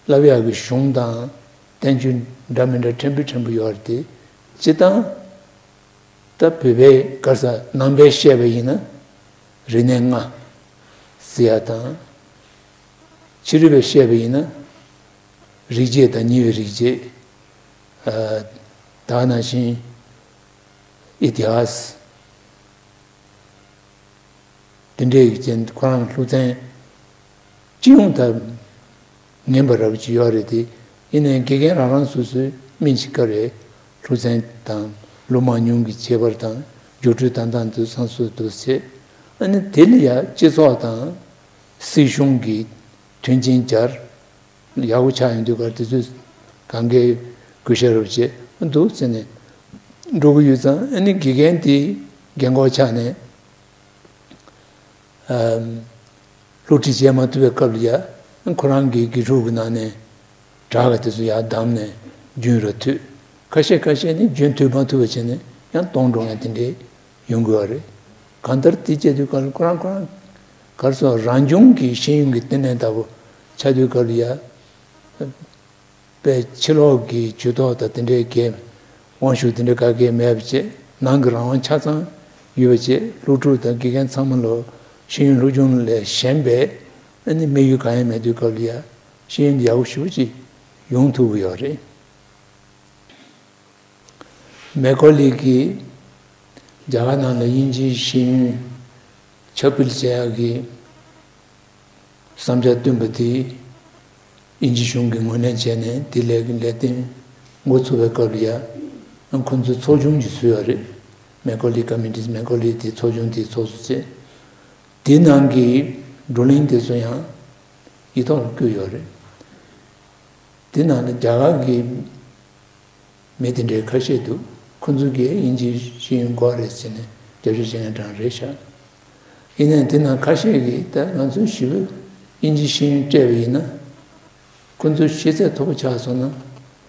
བསླབ་ཡག་གི་གཞུང་དང་བསྟན་བཅོས་འདྲ་མི་འདྲ་ཕྲན་བུ་ཕྲན་བུ་ཡོད་རེད་དེ། སྤྱིར་བཏང་། ད་བོད་པའི་ག་རེ་ཟེར་ནང་པས་བཤད་པ་ཡིན་ན་རིག་གནས་ལྔ་ཟེར་ཡ་དང་། ཕྱི་རོལ་པས་བཤད་པ་ཡིན་ན་རིག་བྱེད་དང་ཉེ་བའི་རིག་བྱེད། ཨ་ད་ག་ནང་བཞིན་ཨི་ཏི་ཧཱ་སི། དེ་འདྲའི་ཅན་ཁོ་རང་སློབ་ཚན་སྤྱི་ཡོངས་དང་ངན་པ་རབ་ཅིག་ཡོད་རེད་དེ། ཡིན་ནའི་དགེ་རྒན་རང་རང་སོ་སོའི་སྨིན་ཅི་ཀ་རེ་སློབ་ཚན་དང་ལོ་མང་ཉུང་གི་ཁྱད་པར་དང་སྒྱུར་སྤྲོད་དང་དང་དུ་སང་སོ་དུ་བྱེད། ཨ་ནི་དེ་ལ་ཡ་སྤྱི་ཚོགས་དང་སྲིད་གཞུང་གི་མཐུན་རྐྱེན་སྦྱར། ཡག་པོ་ཆགས་ཡོང་དུས་ཀར་དེ་ཚོས་གང་གའི་གུས་ཞབས་རབ་བྱེད་འདུག་ཟེར་ནས་འགྲོ་གི་ཡོད་ཙང་། ཨ་ནི་དགེ་རྒན་དེ་རྒན་གོག་ཆགས་ནས་ཨམ་སློབ་ཁྲིད་བྱེད་མ་ཐུབ་པའི་སྐབས་ལ་ཡ་ཁོ་རང་གི་དགེ་ཕྲུག་གི་ནང་ནས་དྲག་ག་དེ་ཚོ་ཡར་བདམས་ནས་རྒྱུན་ར་མཐུད། ཁ་ཤས་ཁ་ཤས་ནི་རྒྱུན་མཐུད་མ་ཐུབ་པ་བྱས་ནས་ཡང་སྟོངས་འགྲོ་མཁན་དེ་འདྲས་ཡོང་གི་ཡོད་རེད། གང་ལྟར་དེ་བྱེད་དུས་ཀར་ཁོ་རང་ཁོ་རང་གར་སོང་རང་བྱུང་གི་ཤེས་ཡོན་གྱི་ལྟེ་གནས་ལྟ་བུ་ཆགས་དུས་ཀར་ཡ། པའི་ཕྱི་ལོགས་ཀྱི་ཇུས་གཏོགས་དང་དེ་འདྲའི་གི་དབང་ཤུགས་དེ་འདྲ་ག་གེ་མེད་པ་བྱས། ནང་གི་རང་དབང་ཆ་ཚང་ཡོད་པ་བྱས། སློབ་ཕྲུག་དང་དགེ་རྒན་ཚང་མ་ལོ་ཤེས་ཡོན་སློབ་སྦྱོང་ལས་གཞན་པའི་ཨ་ནི་དམིགས་ཡུལ་གང་ཡང་མེད་དུས་སྐབས་ལ་ཡ་ཤེས་ཡོན་ཡག་པོ་ཞེ་པོ་ཅིག་ཡོང་ཐུབ་ཀྱི་ཡོད་རེད། མེ་ཁོ་ལི་གིས་རྒྱ་གར་ནང་ལ་དབྱིན་ཇིའི་ཤེས་ཡོན་ཁྱབ་སྤེལ་བྱེད་ཡག་གི་ བསམ་འཆར་བཏོན་པ་དེ་དབྱིན་ཇི་གཞུང་གིས་ངོས་ལེན་བྱས་ནས། དེ་ལས་ཀྱི་ལས་དོན་འགོ་ཚུགས་པའི་སྐབས་ལ་ཡང་ཁོང་ཚོས་ཚོགས་ཆུང་ཞིག་བཟོས་ཡོད་རེད། མེ་ཀོ་ལི་ཀོ་མི་ཊི། མེ་ཀོ་ལི་དེ་ཚོགས་ཆུང་དེ་ཚོགས་གཙོ་བྱས། དེ་ནང་གི་བགྲོ་གླེང་དེ་ཚོ་ཡང་ཡིག་ཐོག་ལ་བཀོད་ཡོད་རེད། དེ་ནང་ལ་རྒྱ་གར་གྱི་མི་དེ་འདྲའི་ཁ་ཤས་འདུག་ཁོ་ཚོ་གིས་དབྱིན་ཇིའི་ཤེས་ཡོན་དགོས་རེད་ཟེར་ནས་རྒྱབ་སྐྱོར་བྱེད་མཁན་གྲངས་རེད་ཤག་ཡིན་ནའང་དེ་ནང་ཁ་ཤས་ཀྱིས། ད་ང་ཚོའི་ཞི་བའི་དབྱིན་ཇིའི་ཤེས་ཡོན་སྤྲད་པ་ཡིན་ན། ཁོ་ཚོ་ཤེས་ཚད་མཐོ་པོ་ཆགས་སོང་ན་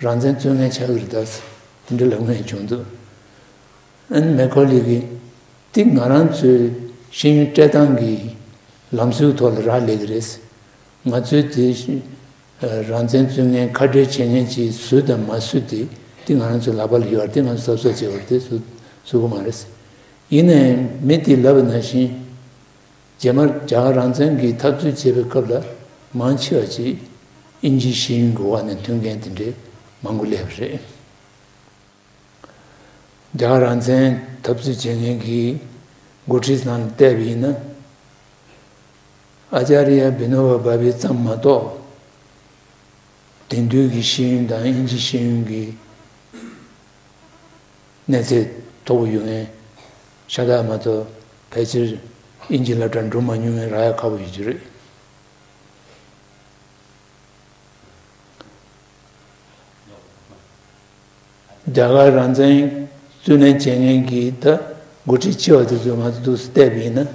རང་བཙན་རྩོད་མཁན་ཆགས་ཀྱི་རེད་ད་ཟེར། དེ་འདྲ་ལབ་མཁན་བྱུང་འདུག་ཨ་ནི་མེ་ཁོ་ལི་གིས། དེ་ང་རང་ཚོའི་ཤེས་ཡོན་སྤྲད་སྟངས་ཀྱི་ལམ་སྲོལ་ཐོག་ལ་རག་ལས་ཀྱི་རེད། ང་ཚོའི་དེ་རང་བཙན་རྩོད་མཁན་ཁ་བྲལ་བྱེད་མཁན་ཅིག་བཟོས་དང་མ་བཟོས་དེ། དེ་ང་རང་ཚོའི་ལག་པ་ལ་ཡོད་རེད། དེ་ང་ཚོ་གཟབ་གཟབ་བྱེད་དགོས་རེད། དེ་བཟོ་བཟོ་དགོས་མ་རེད། ཡིན་ནའང་མི་དེས་ལབ་པ་ནང་བཞིན། རྗེས་མར་རྒྱ་གར་རང་བཙན་གྱི་འཐབ་རྩོད་བྱེད་པའི་སྐབས་ལ་མང་ཆེ་བ་ཅིག་དབྱིན་ཇིའི་ཤེས་ཡོན་གྱི་འོག་ནས་ཐོན་མཁན་དེ་འདྲའི་མང་པོ་སླེབས་པ་རེད། རྒྱ་གར་རང་བཙན་འཐབ་རྩོད་བྱེད་མཁན་གྱི་འགོ་ཁྲིད་ནང་ལ་བལྟས་པ་ཡིན་ན། ཨ་ཅཱརྱ་བི་ནོ་བ་བྷ་བྷེ་ཙམ་མ་གཏོགས། དེང་དུས་ཀྱི་ཤེས་ཡོན་དང་དབྱིན་ཇིའི་ཤེས་ཡོན་གྱི་གནས་ཚད་མཐོ་པོ་ཡོད་མཁན་ཤ་སྟག་མ་གཏོགས། ཕལ་ཆེར་དབྱིན་ཇིའི་སློབ་གྲྭར་འགྲོ་མ་མྱོང་མཁན་རག་ཡ་ཁག་པོ་ཡོད་རྒྱུ་རེད། རྒྱ་གར་རང་བཙན་རྩོད་ལེན་བྱེད་མཁན་གྱི་ད་འགོ་ཁྲིད་ཆེ་བ་དེ་ཚོ་ང་ཚོ་འདུག་སེ་བལྟས་པ་ཡིན་ན།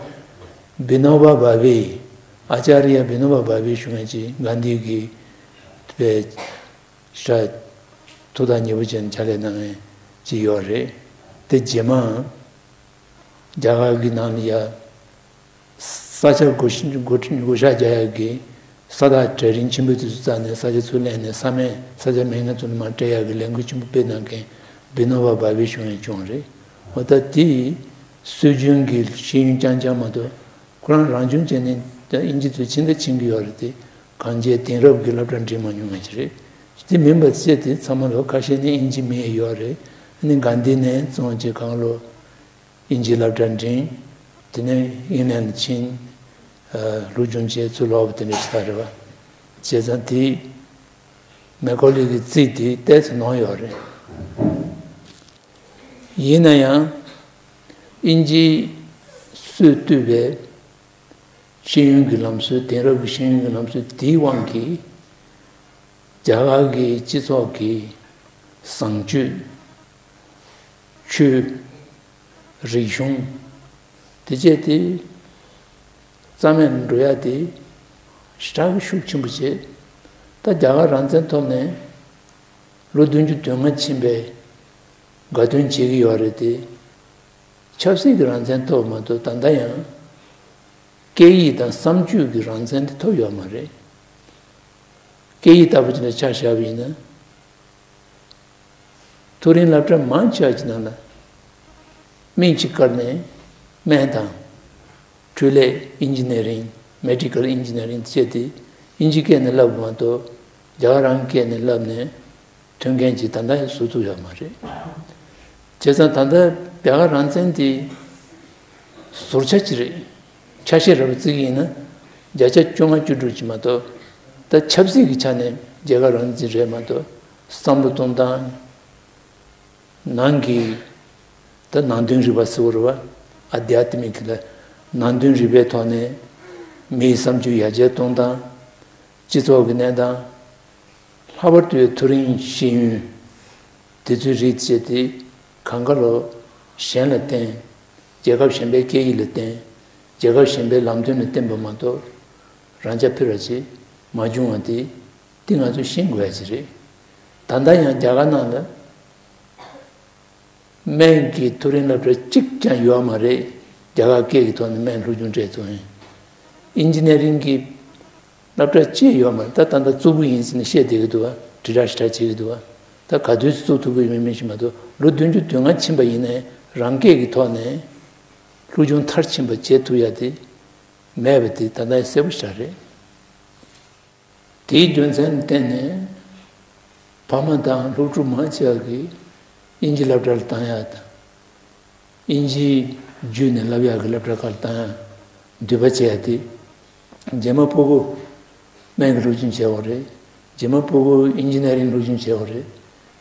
བི་ནོ་བ་བྷ་བྷེ། ཨ་ཅཱརྱ་བི་ནོ་བ་བྷ་བྷེ་ཞུ་མཁན་ཅིག་གྷན་དྷི་གི་པའི་ཤ་ཐུགས་ཐག་ཉེ་པོ་བྱས་ནས་ཕྱག་ལས་གནང་མཁན་ཅིག་ཡོད་རེད། དེ་རྗེས་མ་རྒྱ་གར་གྱི་ནང་ལ་ཡ། ས་ཆ་བགོ་བཤའ་བགོ་བགོ་བཤའ་རྒྱག་ཡག་གི་ས་ཐག་གྲལ་རིམ་ཆེན་པོ་དེ་ཚོ་བཙལ་ནས་ས་ཆ་ཚུར་ལེན་ནས་ས་མེད་ས་ཆ་མེད་མཁན་ཚོ་ལ་མར་སྤྲད་ཡག་གི་ལས་འགུལ་ཆེན་པོ་སྤེལ་གནང་མཁན་བི་ནོ་བ་བྷ་བྷེ་ཞུ་མཁན་བྱུང་རེད། འོ་ད་དེ་སྲོལ་རྒྱུན་གྱི་ཤེས་ཡོན་རྐྱང་རྐྱང་མ་གཏོགས། ཁོ་རང་རང་སྦྱོང་བྱས་ནས་ད་དབྱིན་ཇི་ཚོ་ཕྱིན་ད་ཕྱིན་གྱི་ཡོད་རེད་དེ། གང་བྱས་དེང་རབས་ཀྱི་སློབ་གྲྭ་འགྲིམ་མ་མྱོང་མཁན་ཅིག་རེད། དེ་མིན་པ་བྱས་ཏེ་ཚང་མ་ལོ་ཁ་ཤས་ནི་དབྱིན་ཇི་མི་ཤེས་ཡོད་རེད། ཨ་ནི་གྷན་དྷི་ནས་བཙོང་བྱས་གང་ལོ། དབྱིན་ཇིའི་སློབ་གྲྭ་འགྲིམས། དེ་ནས་ཨིང་ལན་ཕྱིན། ཨ། སློབ་སྦྱོང་བྱས་ཚུར་ལོག་པ་དེ་འདྲ་ཞིག་རེད་པ། བྱས་ཙང་དེ་མེ་ཀོ་ལི་གི་རྩིས་དེ་ཏོག་ཙམ་ནོར་ཡོད་རེད། ཡིན་ན་ཡང་དབྱིན་ཇིའི་སྲོལ་བཏོད་པའི་ཤེས་ཡོན་གྱི་ལམ་སྲོལ། དེང་རབས་ཀྱི་ཤེས་ཡོན་གྱི་ལམ་སྲོལ་དེའི་དབང་གིས་རྒྱ་གར་གྱི་སྤྱི་ཚོགས་ཀྱི་བཟང་སྤྱོད། ཆོས། རིག་གཞུང་། དེ་བཅས་དེ་རྩ་མེད་འགྲོ་ཡ་དེ་ཞེ་དྲག་གི་ཤུགས་ཆེན་པོ་བྱས། ད་རྒྱ་གར་རང་བཙན་ཐོབ་ནས་ལོ་བདུན་ཅུ་དོན་ལྔ་ཕྱིན་པའི་དགའ་སྟོན་བྱེད་ཀྱི་ཡོད་རེད་དེ། ཆབ་སྲིད་ཀྱི་རང་བཙན་ཐོབ་མ་གཏོགས། ད་ལྟ་ཡང་སྐད་ཡིག་དང་བསམ་སྤྱོད་ཀྱི་རང་བཙན་དེ་ཐོབ་ཡོད་མ་རེད། སྐད་ཡིག་ལྟ་བུ་ཅིག་ལ་ཆ་བཞག་པ་ཡིན་ན། མཐོ་རིམ་སློབ་གྲྭ་མང་ཆེ་བ་ཅིག་ནང་ལ་མིང་ཅིག་བཀར་ནས་སྨན་དང་། འཕྲུལ་ལས་ཨིན་ཇི་ནི་རིང་། མེ་ཌི་ཀལ་ཨིན་ཇི་ནི་རིང་བྱས་ཏེ་དབྱིན་ཇི་སྐད་ནས་བསླབ་པ་མ་གཏོགས། རྒྱ་གར་རང་སྐད་ནས་བསླབས་ནས་ཐོན་མཁན་ཅིག་ད་ལྟ་ཡང་བཟོ་ཐུབ་ཡོད་མ་རེད། བྱས་ཙང་ད་ལྟ་རྒྱ་གར་རང་བཙན་དེ་ཟུར་ཆ་ཅིག་རེད། ཆ་ཤས་རེ་བ་བརྩི་གི་ཡིན་ན་བརྒྱ་ཆ་བཅོ་ལྔ་བཅུ་དྲུག་ཅིག་མ་གཏོགས། ད་ཆབ་སྲིད་ཀྱི་ཆ་ནས་རྒྱ་གར་རང་བཙན་རེད་མ་གཏོགས། བསམ་བློ་གཏོང་སྟངས། ནང་གི་ད་ནང་དོན་རིག་པ་ཟེར་བ་རེད་པ། ཨ་དྷྱ་ཏ་མིག་ལ། ནང་དོན་རིག་པའི་ཐོག་ནས་མིའི་བསམ་སྤྱོད་ཡར་རྒྱས་གཏོང་སྟངས། སྤྱི་ཚོགས་ཀྱི་གནས་སྟངས། ལྷག་པར་དུ་མཐོ་རིམ་ཤེས་ཡོན། དེ་ཚོའི་རིགས་བྱས་ཏེ་གང་ག་ལོ་གཞན་ལ་བརྟེན། རྒྱལ་ཁབ་གཞན་པའི་སྐད་ཡིག་ལ་བརྟེན། རྒྱལ་ཁབ་གཞན་པའི་ལམ་སྟོན་ལ་བརྟེན་པ་མ་གཏོགས། རང་རྐྱ་འཕེར་བ་ཅིག་མ་བྱུང་བ་དེ། འདི་ང་ཚོས་ཤེས་དགོས་ཡ་ཅིག་རེད། ད་ལྟ་ཡང་རྒྱ་གར་ནང་ལ་སྨན་གྱི་མཐོ་རིམ་སློབ་གྲྭ་གཅིག་ཀྱང་ཡོད་མ་རེད། རྒྱ་གར་སྐད་ཀྱི་ཐོག་ནས་སྨན་སློབ་སྦྱོང་སྤྲད་ཐུབ་མཁན། ཨིན་ཇི་ནི་རིང་གི་སློབ་གྲྭ་གཅིག་ཡོད་མ་རེད། ད་ད་ལྟ་བཙུགས་པ་ཡིན་ཟེར་ནས་བཤད་བསྡད་ཀྱི་འདུག་བ། དྲིལ་བསྒྲགས་ཞེ་དྲག་བྱེད་ཀྱི་འདུག་བ། ད་ག་དུས་བཙུགས་ཐུབ་ཀྱི་ཡོད་མེད་མི་ཤེས་མ་གཏོགས། ལོ་བདུན་ཅུ་དོན་ལྔ་ཕྱིན་པ་ཡིན་ནའི་རང་སྐད་ཀྱི་ཐོག་ནས་སློབ་སྦྱོང་མཐར་ཕྱིན་པ་བྱེད་ཐུབ་ཡ་དེ་མེད་པ་དེ་ད་ལྟ་ཡང་གསལ་པོ་ཞེ་དྲག་རེད། དེའི་རྒྱུ་མཚན་ལ་བརྟེན་ནས་ཕ་མ་དང་སློབ་ཕྲུག་མང་ཆེ་བ་གིས་དབྱིན་ཇི་སློབ་གྲྭ་ལ་བཏང་ཡག་དང་། དབྱིན་ཇི་བརྒྱུད་ནས་བསླབ་ཡག་གི་སློབ་གྲྭ་ཁག་ལ་བཏང་ཡག་འདོད་པ་བྱེད་ཡག་དེ་ རྗེས་མ་ཕྲུ་གུ་སྨན་གྱི་སློབ་སྦྱོང་བྱེད་དགོས་རེད། རྗེས་མ་ཕྲུ་གུ་ཨིན་ཇི་ནི་ཡ་རིང་སློབ་སྦྱོང་བྱེད་དགོས་རེད།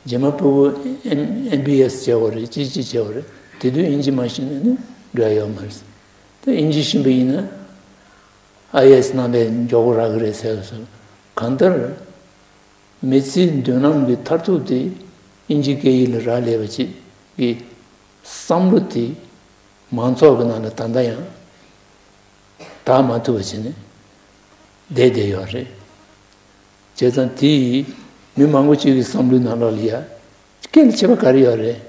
རྗེས་མ་ཕྲུ་གུ་ཨེམ་ཨེམ་བི་ཨེས་བྱེད་དགོས་རེད། ཅི་ཅི་བྱེད་དགོས་རེད། དེ་དུས་ཨིན་ཇི་མ་ཤེས་ན་ནི་འགྲོ་ཡ་ཡོད་མ་རེད། ད་ཨིན་ཇི་ཤེས་པ་ཡིན་ན་ཨའི་ཨེ་ཨེས་གནང་བའི་མགྱོགས་པོ་རག་གི་རེད་ཟེར་སོང་། གང་ལྟར་མི་ཚེའི་མདུན་ལམ་གྱི་མཐར་ཐུག་དེ་ཨིན་ཇི་སྐད་ཡིག་ལ་རག་ལས་པ་ཅིག་གི་བསམ་བློ་དེ་མང་ཚོགས་ཀྱི་ནང་ལ་ད་ལྟ་ཡང་དར་མ་ཐུབ་པ་བྱས་ནས་བསྡད་བསྡད་ཡོད་རེད། བྱས་ཙང་དེ་ཡིས་མི་མང་པོ་ཅིག་གི་བསམ་བློའི་ནང་ལོགས་ལ་ཡ་སྐད་ལ་ཁྱད་པར་ག་རེ་ཡོད་རེད།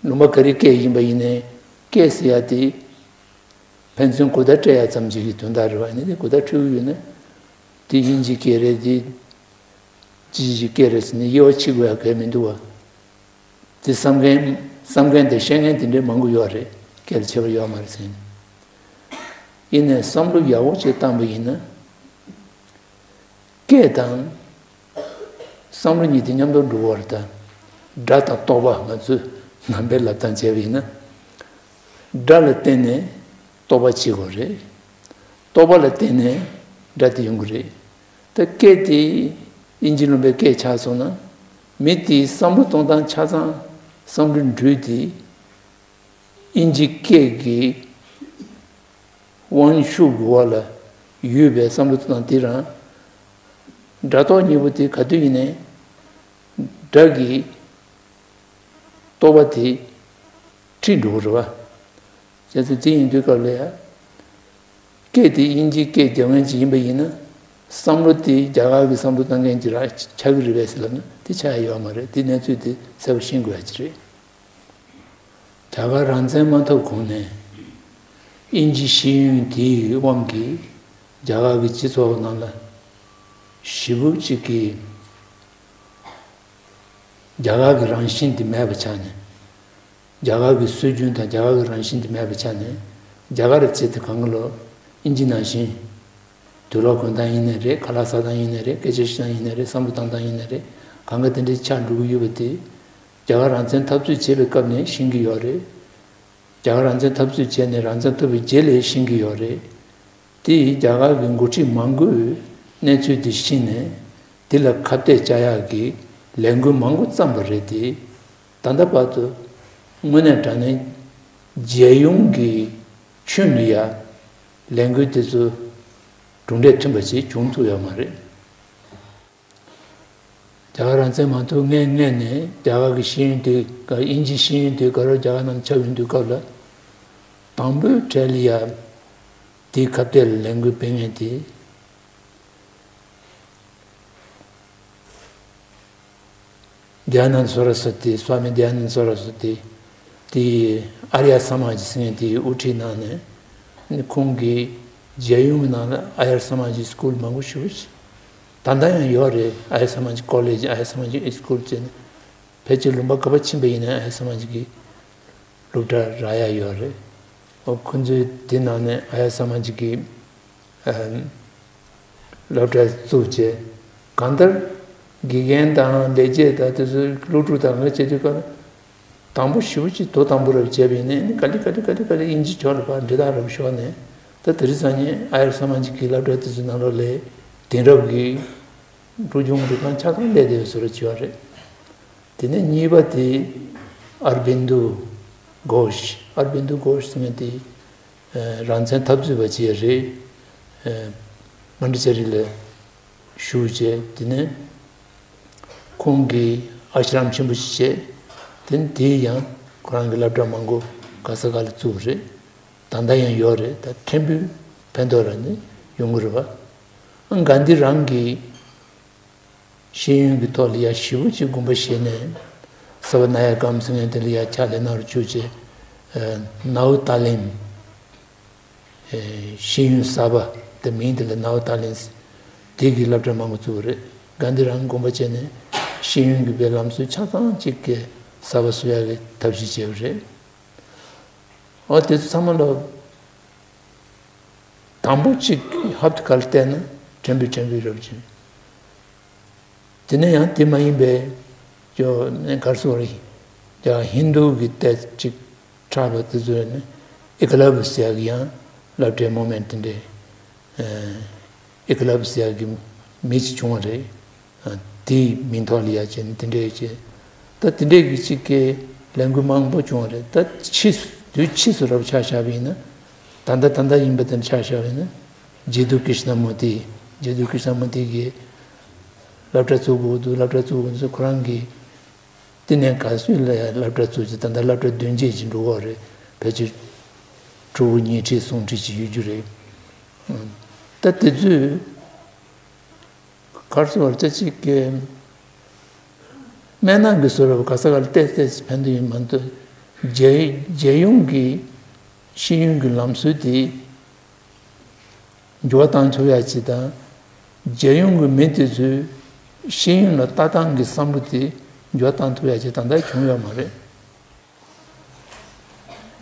ལུང་པ་ག་རེའི་སྐད་ཡིན་པ་ཡིན་ནའི་སྐད་ཟེར་ཡ་དེ་ཕན་ཚུན་གོ་བརྡ་སྤྲད་ཡ་ཙམ་ཅིག་གི་དོན་དག་རེད་བ། ཡིན་ནའི་གོ་བརྡ་སྤྲོད་ཀྱི་ཡོད་ན་དེ་དབྱིན་ཇིའི་སྐད་རེད། དེ་ཅི་ཞིག་སྐད་རེད་ཟེར་ནས་དབྱེ་བ་ཕྱེ་དགོས་ཡ་གལ་མི་འདུག་བ། དེ་བསམ་མཁན་བསམ་མཁན་དེ་བཤད་མཁན་དེ་འདྲའི་མང་པོ་ཡོད་རེད། སྐད་ལ་ཁྱད་པར་ཡོད་མ་རེད་ཟེར་ནས། ཡིན་ནའི་བསམ་བློ་ཡག་པོ་ཅིག་བཏང་པ་ཡིན་ན། སྐད་དང་བསམ་བློ་གཉིས་དེ་མཉམ་དུ་འགྲོ་བར་ད། སྒྲ་དང་རྟོག་པ་ང་ཚོས་ནང་པའི་ལབ་སྟངས་བྱས་པ་ཡིན་ན། སྒྲ་ལ་བརྟེན་ནས་རྟོག་པ་སྐྱེ་དགོས་རེད། རྟོག་པ་ལ་བརྟེན་ནས་སྒྲ་དེ་ཡོང་གི་རེད། ད་སྐད་དེ་དབྱིན་ཇི་ལུང་པའི་སྐད་ཆགས་སོང་ན། མི་དེའི་བསམ་བློ་གཏོང་སྟངས་ཆ་ཚང་བསམ་བློ་འགྲོས་དེ། དབྱིན་ཇི་སྐད་ཀྱི་དབང་ཤུགས་ཀྱི་འོག་ལ་ཡོད་པའི་བསམ་བློ་དང་དེ་རང་། སྒྲ་རྟོག་གཉིས་པོ་དེ་ག་དུས་ཡིན་ནའི་སྒྲ་གི་རྟོག་པ་དེ་ཁྲིད་འགྲོ་གི་རེད་བ། བྱས་ཙང་དེ་ཡིན་དུས་སྐབས་ལ་ཡ། སྐད་དེ་དབྱིན་ཇིའི་སྐད་རྒྱབ་མཁན་ཅིག་ཡིན་པ་ཡིན་ན། བསམ་བློ་དེ་རྒྱ་གར་གྱི་བསམ་བློ་བཏང་མཁན་ཅིག་རང་ཆགས་ཀྱི་རེད་པས་ཟེར་ལབ་ན་དེ་ཆགས་ཡ་ཡོད་མ་རེད། དེ་གནས་ཚུལ་དེ་གསལ་པོ་ཤེས་དགོས་ཡ་ཅིག་རེད། རྒྱ་གར་རང་བཙན་མ་ཐོབ་གོང་ནས་དབྱིན་ཇི་ཤེས་ཡོན་དེའི་དབང་གིས་རྒྱ་གར་གྱི་སྤྱི་ཚོགས་ནང་ལ་ཞེ་པོ་ཅིག་གིས་རྒྱ་གར་གྱི་རང་བཞིན་དེ་མེད་པ་ཆགས་ནས། རྒྱ་གར་གྱི་སྲོལ་རྒྱུན་དང་རྒྱ་གར་གྱི་རང་བཞིན་དེ་མེད་པ་ཆགས་ནས། རྒྱ་གར་བྱས་ཏེ་གང་ག་ལོ་དབྱིན་ཇི་ནང་བཞིན་དུག་ལོག་གོན་སྟངས་ཡིན་ནའི་རེད། ཁ་ལག་ཟ་སྟངས་ཡིན་ནའི་རེད། སྐད་ཆ་བཤད་སྟངས་ཡིན་ནའི་རེད། བསམ་བློ་བཏང་སྟངས་ཡིན་ནའི་རེད། གང་ག་དེ་འདྲའི་ཆགས་འགྲོ་གི་ཡོད་པ་དེ། རྒྱ་གར་རང་བཙན་འཐབ་རྩོད་བྱེད་པའི་སྐབས་ནས་ཤེས་ཀྱི་ཡོད་རེད། རྒྱ་གར་རང་བཙན་འཐབ་རྩོད་བྱས་ནས་རང་བཙན་ཐོབ་པའི་རྗེས་ལ་ཤེས་ཀྱི་ཡོད་རེད། དེ་ཡིས་རྒྱ་གར་གྱི་འགོ་ཁྲིད་མང་པོས་གནས་ཚུལ་དེ་ཤེས་ནས་དེ་ལ་ཁ་གཏད་བཅག་ཡག་གི་ལས་འགུལ་མང་པོ་བརྩམས་པ་རེད་དེ། ད་ལྟ་བར་དུ་དངོས་གནས་དྲང་གནས་རྒྱལ་ཡོངས་ཀྱི་ཁྱོན་ནས་ཡ་ལས་འགུལ་དེ་ཚོ་གྲུབ་འབྲས་ཐོན་པ་ཞིག་བྱུང་ཐུབ་ཡོད་མ་རེད། རྒྱ་གར་རང་བཙན་མ་ཐོབ་སྔོན་སྔོན་ནས་རྒྱ་གར་གྱི་ཤེས་ཡོན་དེ་དབྱིན་ཇིའི་ཤེས་ཡོན་དེ་ག་རེ་རྒྱ་གར་ནང་ཁྱབ་ཡོང་དུས་སྐབས་ལ། དང་པོའི་གྲས་ལ་ཡ་དེའི་ཁ་གཏད་ལ་ལས་འགུལ་སྤེལ་མཁན་དེ། དྷྱ་ནན་སོ་ར་སོ་ཏི། སྭ་མི་དྷྱ་ནན་སོ་ར་སོ་ཏི། དེ་ཨཱརྱ་ས་མཱ་ཇི་ཟེར་མཁན་དེའི་དབུ་ཁྲིད་གནང་ནས། ཁོང་གིས་རྒྱལ་ཡོངས་ཀྱི་ནང་ལ་ཨཱརྱ་ས་མཱ་ཇི་སི་ཀུལ་མང་པོ་ཞེ་པོ་ཅིག་ད་ལྟ་ཡང་ཡོད་རེད། ཨཱརྱ་ས་མཱ་ཇི་ཀོ་ལེཇ། ཨཱརྱ་ས་མཱ་ཇི་སི་ཀུལ་བྱས་ནས། ཕལ་ཆེར་ལུང་པ་ག་པར་ཕྱིན་པ་ཡིན་ནའི་ཨཱརྱ་ས་མཱ་ཇི་གི་སློབ་གྲྭ་རག་ཡ་ཡོད་རེད། ཨོ་ཁོང་ཚོས་དེ་ནང་ནས་ཨཱརྱ་ས་མཱ་ཇི་གི་ཨ་སློབ་གྲྭ་བཙུགས་བྱས། གང་ལྟར་དགེ་རྒན་དང་ལས་བྱེད་དང་དེ་ཚོའི་སློབ་ཕྲུག་དང་ང་བྱེད་དུས་སྐབས་དང་པོ་ཞེ་པོ་ཅིག་དོ་དམ་པོ་རབ་བྱས་པ་ཡིན་ནའི་ག་ལེ་ག་ལེ་ག་ལེ་ག་ལེ་དབྱིན་ཇི་ཕྱོགས་ལ་ཕར་འདྲི་དག་རབ་ཤོར་ནས། ད་དེ་རིང་སང་ཉིན་ཨཱརྱ་ས་མཱ་ཇི་གི་སློབ་གྲྭ་དེ་ཚོའི་ནང་ལོགས་ལ་དེང་རབས་ཀྱི་སློབ་སྦྱོང་འགྲོ་སྟངས་ཆ་ཚང་སླེབས་བསྡད་ཡོད་བཟོ་འདྲ་བྱས་པ་རེད། དེ་ནས་གཉིས་པ་དེ་ཨར་བིན་དུ་གྷོཤ། ཨར་བིན་དུ་གྷོཤ་ཟེར་མཁན་དེ་ཨ་རང་བཙན་འཐབ་རྩོད་པ་ཅིག་རེད། ཨ་མན་ཌི་ཆེ་རི་ལ་བཞུགས་བྱས། དེ་ནས་ཁོང་གིས་ཨ་ཤི་རམ་ཆེན་པོ་ཞིག་བྱས། དེ་ནས་དེའི་ཡང་ཁོ་རང་གི་སློབ་གྲྭ་མང་པོ་ག་ས་ག་ལ་བཙུགས་རེད། ད་ལྟ་ཡང་ཡོད་རེད། ད་ཕྲན་བུ་ཕན་ཐོགས་རག་ནས་ཡོང་གི་རེད་བ། ཨ་གྷན་དྷི་རང་གིས་ཤེས་ཡོན་གྱི་ཐོག་ལ་ཡ་ཞེ་པོ་ཅིག་དགོངས་པ་བཞེས་ནས། སརྦ་ནཱ་ཡ་ཀམ་ཟེར་མཁན་དེ་ལ་ཡ་ཕྱག་ལས་གནང་རུ་བཅུག་བྱས། ཨ་ནའུ་ཏཱ་ལིམ། ཨ་ཤེས་ཡོན་གསར་པ་དེ་མིང་དེ་ལ་ནའུ་ཏཱ་ལིམ་ཟེར། དེ་གི་སློབ་གྲྭ་མང་པོ་བཙུགས་པ་རེད། གྷན་དྷི་རང་དགོངས་པ་བཞེས་ནས་ཤེས་ཡོན་གྱི་པའི་ལམ་སྲོལ་ཆ་ཚང་གཅིག་གི་གསར་པ་བཟོ་ཡག་གི་ཐབས་ཤེས་བྱས་པ་རེད། འོ་དེ་ཚོ་ཚང་མ་ལ་དང་པོ་གཅིག་ཧབ་ཏུ་ག་ལ་བལྟས་ན་ཕྲན་བུ་ཕྲན་བུ་རབ་ཅིང་། དེ་ནས་ཡང་དེ་མ་ཡིན་པའི་ཅོ་ནས་གར་སོ་རེད། ཡང་ཧིན་རྡུ་གི་ཏེ་གཅིག་ཕྲག་པ་དེ་ཚོ་ནི་ཨི་ཀ་ལབ་ཟེར་ཡག་གི་ཡང་སློབ་གྲྭའི་མོ་མེན་ཊི་དེ་འདྲས། ཨེ་ཀི་ལབ་ཟེར་ཡག་གི་མི་ཅིག་བྱུང་བ་རེད། དེའི་མིང་ཐོག་ལ་ཡ་བྱས་ནས་དེ་འདྲས་བྱས། ད་དེ་འདྲས་ཀྱི་ཅིག་གི་ལས་འགུལ་མང་པོ་བྱུང་བ་རེད། ད་ཕྱིས་སུ་དུས་ཕྱིས་སུ་རབ་ཆ་བཞག་པ་ཡིན་ན། ད་ལྟ་ད་ལྟ་ཡིན་པ་དེ་ཆ་བཞག་པ་ཡིན་ན། ཇེ་དུ་ཀི་ཤི་ན་མུར་ཏི། ཇེ་དུ་ཀི་ཤི་ན་མུར་ཏི་གིས་སློབ་གྲྭ་བཙུགས་དགོས་འདུག་སློབ་གྲྭ་བཙུགས་དགོས་འདུག་ཁོ་རང་གིས། དེ་ནས་ག་ཚོད་ལ་སློབ་གྲྭ་བཙུགས་ཀྱི། ད་ལྟ་སློབ་གྲྭ་བདུན་བརྒྱད་ཅིག་འགྲོ་གི་རེད། ཕལ་ཆེར་ཕྲུ་གུ་ཉིས་ཁྲི་སུམ་ཁྲི་ཅིག་ཡོད་རྒྱུ་རེད། ད་དེ་ཚོས་ག་རེ་ཟེར་བ་ཅིག་གི་སྨན་ནག་གི་བཟོ་འདྲ་བོ་ག་ས་ག་ལ་ཏོག་ཙམ་ཕན་ཐོགས་ཡོད་མ་གཏོགས། རྒྱལ་རྒྱལ་ཡོངས་ཀྱི་ཤེས་ཡོན་གྱི་ལམ་སྲོལ་དེ་འགྱུར་བ་བཏང་ཐུབ་ཡ་ཅིག་དང་། རྒྱལ་ཡོངས་ཀྱི་མི་དེ་ཚོས་ཤེས་ཡོན་ལ་ལྟ་སྟངས་ཀྱི་བསམ་བློ་དེ་འགྱུར་བ་བཏང་ཐུབ་ཡ་ཅིག་ད་ལྟ་བྱུང་ཡོད་མ་རེད།